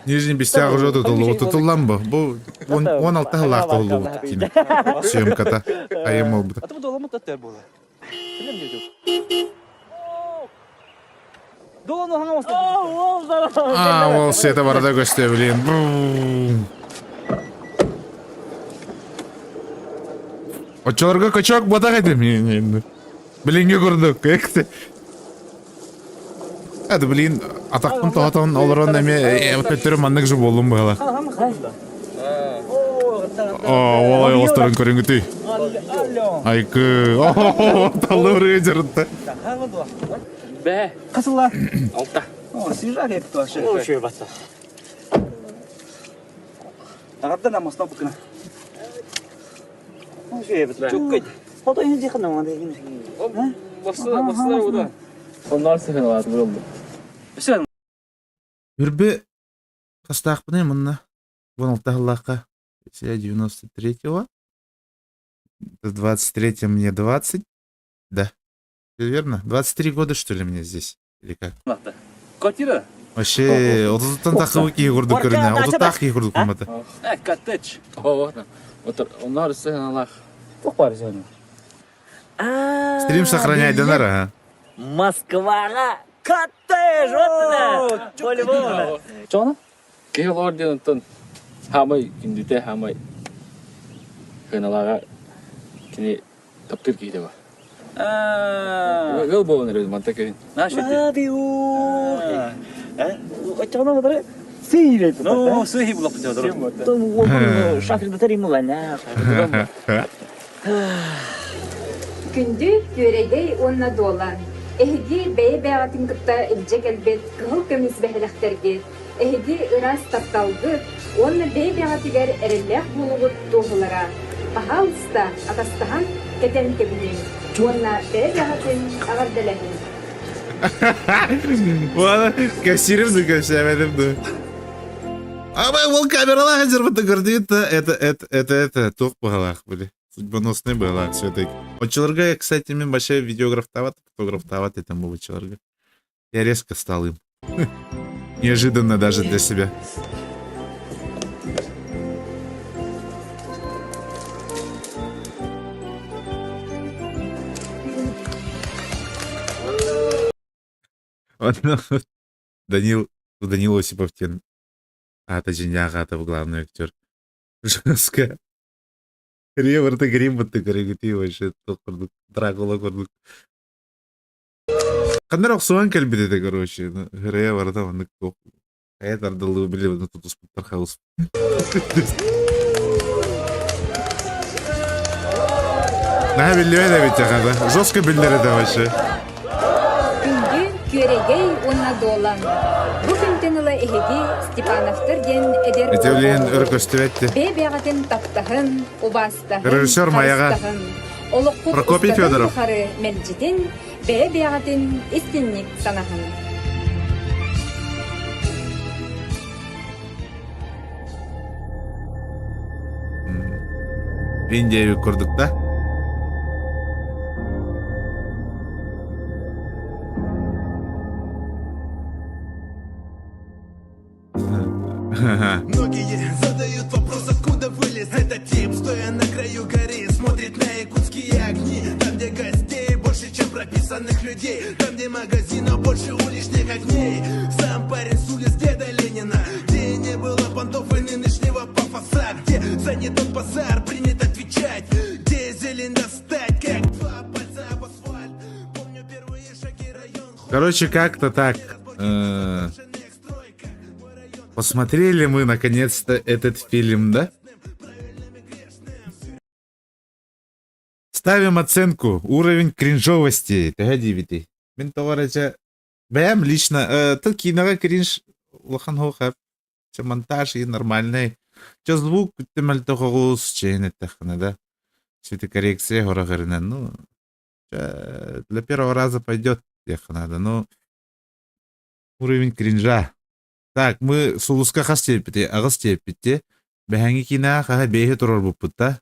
Нижний бестяг уже тутуллан бу. Бу 16 сыллаах туһуллубут киинэ. Съемката. Айым олбута. Аты бу доламыт таттар буола. А, ол света барда көстө блин. Оччолорго качок ботах этим. Билиҥҥи курдук. Это, блин, атахпын тоһотон олорон эми өттөрү маннык же боллум быһала. О, олай осторын көрүнгүтүй. Айкы, о, таллы жырытты. Бе. Касыла. Алта. О, свежак это вообще. О, еще баса. Агарда намасна букна. О, еще бата. Чуккай. Фото инди хана манда инди. Басына, басына буда. Onlar sıkıntılar oldu. Үрбе хастаахпыный мынна. Вон алтахлаха. Я 93-го. В 23-м мне 20. Да. Всё верно? 23 года, что ли, мне здесь? Или как? Квартира? Вообще, отузуттан тахыбы киһи курдук көрүнэ. Отуттаах киһи курдук кумата. Э, коттедж. Onlar sıkıntılar. Туох бар сен? Стрим сохраняй дэнэр, ага. Москваҕа коттедж вот По-любому. Чона? Киһи олоор диэн оттон хаамай күндүтэ хаамай хыналаага кини таптыыр киһитэ бар. Ыал буолан эрэ манта кэлин. Love you. Оччоҕуна бадары сыйры. Ну, сыйы булап Шафрда таримулана. Күндү күөрэгэй уонна дуолан. Эһиги бэйэ-бэйэҕитин кытта илдьэ кэлбит кыһыл көмүс бэһилэхтэргит, эһиги ыраас тапталгыт уонна бэйэ-бэйэҕитигэр эрэллээх буолугут туоһулара. Паһаалыста, атастаһан кэтэн кэбиһиҥ уонна бэйэ-бэйэҕитин эҕэрдэлэһиҥ. Ладно, кассирым да кэпсээбэтим да. А мы ол камералаах дьарбыта көрдүгүт да это это это это туох быһалаах были судьбоносный быһалаах все-таки. Оччолорго, кстати, мен вообще видеографтаабат, фотографтаабат этим был оччолорго. Я резко стал им. Неожиданно даже для себя. Данил, Данил Осипов тен аата дьиҥнээх аата главный актер. Жестко. Реберты гримматы көрүгүтүй вообще курдук Дракула курдук. Ханна эрэ охсуһан кэлбит этэ короче ырыа барыта маннык туох хайа тардыллыы били тутуспуттар хаус Наһаа биллибэт эбит хата жестко биллэр этэ вообще Күндү, күөрэгэй уонна дуолан. Бу күнтэн ыла эһиги Степановтар диэн эдэр Ити билигин өр көстүбэт бэйэ-бэйэҕитин таптаһын, убаастаһын, Режиссер Майаҕа харыстаһын, олоххут Прокопий устатын Федоров. тухары мэлдьитин бэйэ-бэйэҕитин истинник санаһын. Индия курдук да? Многие задают вопрос, откуда вылез этот тип, стоя на краю горы, смотрит на якутские огни. Там, где гостей больше, чем прописанных людей, там, где магазинов больше уличных огней. Сам парень с улиц деда Ленина, где не было понтов и нынешнего пафоса, где занят базар, принят отвечать, где зелень достать, как два пальца об асфальт. Помню первые шаги район. Короче, как-то так. Посмотрели мы наконец-то этот фильм, да? Ставим оценку. Уровень кринжовости. Төһө диибитий? Мин тоҕо бэйэм лично тыл киинэҕэ кринж улахан суох Чэ монтаж и нормальный. Чэ звук мөлтөх оҕус чэйин эттэххинэ да. Цветокоррекция хорох ну для первого раза пойдет диэххэ надо. Ну уровень кринжа. Так, мы сулуска хас тиэппити, аҕыс тиэппити. Бэһэҥҥи киинэҕэ хаһа биэһи туруорбуппут да.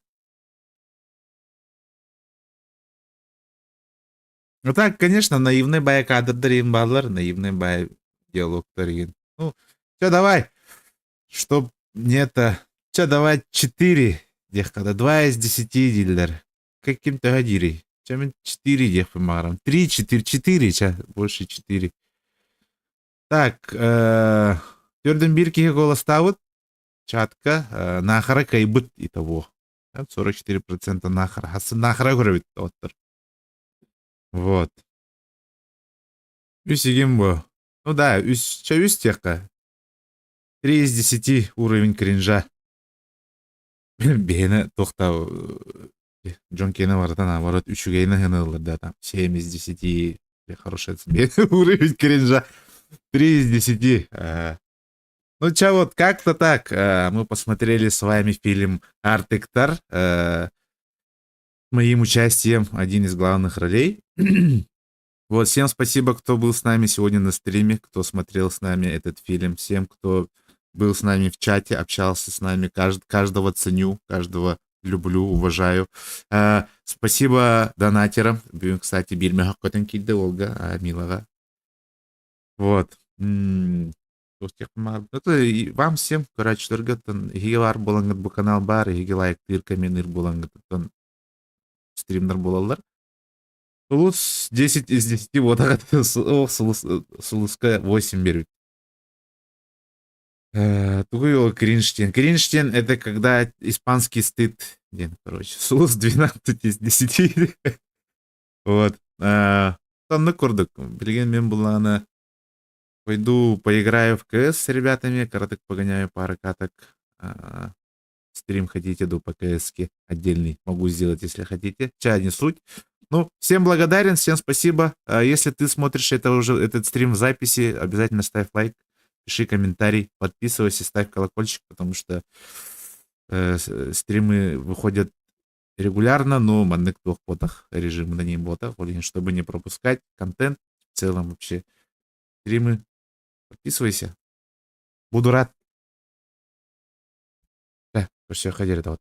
Ну так, конечно, наивный баай кадрдар иһин бааллар, наивный баай диалогтар иһин. Ну, все, давай. Чтоб не это... Че, давай 4 диэххэ да, 2 из 10 дииллэр. Каким төһө диирий? Чэ, мин 4 диэхпин баҕарам. 3, 4, 4, чэ, больше 4. Так, төрдүн биир киһи куоластаабыт. Чатка наахара кыайбыт итого. 44% наахара. Хассын наахара көрөбүт оттор. Вот. Үс игин бу. Ну да, үс, чэ үс диэххэ. 3 из 10 уровень кринжа. Биһиэнэ туох да дьон киэнэ барыта наоборот үчүгэйин аһыны да там 7 из 10 хороший уровень кринжа 3 из 10. Ну, чё, вот как-то так. Мы посмотрели с вами фильм «Артыктар». Моим участием один из главных ролей. Вот, всем спасибо, кто был с нами сегодня на стриме, кто смотрел с нами этот фильм, всем, кто был с нами в чате, общался с нами. Каждого ценю, каждого люблю, уважаю. Спасибо донатерам. Бүгүн, кстати, биир мөһөөк көтөн киирдэ уолга, Милаҕа. Вот. Это и вам всем, короче, эһиги баар буолаҥҥыт бу канал баар, эһиги лайктыыр, комменныыр буолаҥҥыт, стримнар буолаллар. Сулус 10 из 10 вот ох, Сулус, Сулуска 8 берут. Тугуй ол кринж диэн. Кринж диэн это когда испанский стыд. Диэн, короче. Сулус 12 из 10. Вот. Оннук курдук. Билигин мин буоллаҕына пойду поиграю в КС с ребятами, кыратык погоняю пару каток. Стрим хотите, ду по КС отдельный могу сделать, если хотите. Чай не суть. Ну, всем благодарен, всем спасибо. Если ты смотришь это уже, этот стрим в записи, обязательно ставь лайк, пиши комментарий, подписывайся, ставь колокольчик, потому что стримы выходят регулярно, но маннык туох буолбатах, режим на ней буолбатах, чтобы не пропускать контент в целом вообще. Стримы, подписывайся. Буду рад. Да, все, ходили, вот.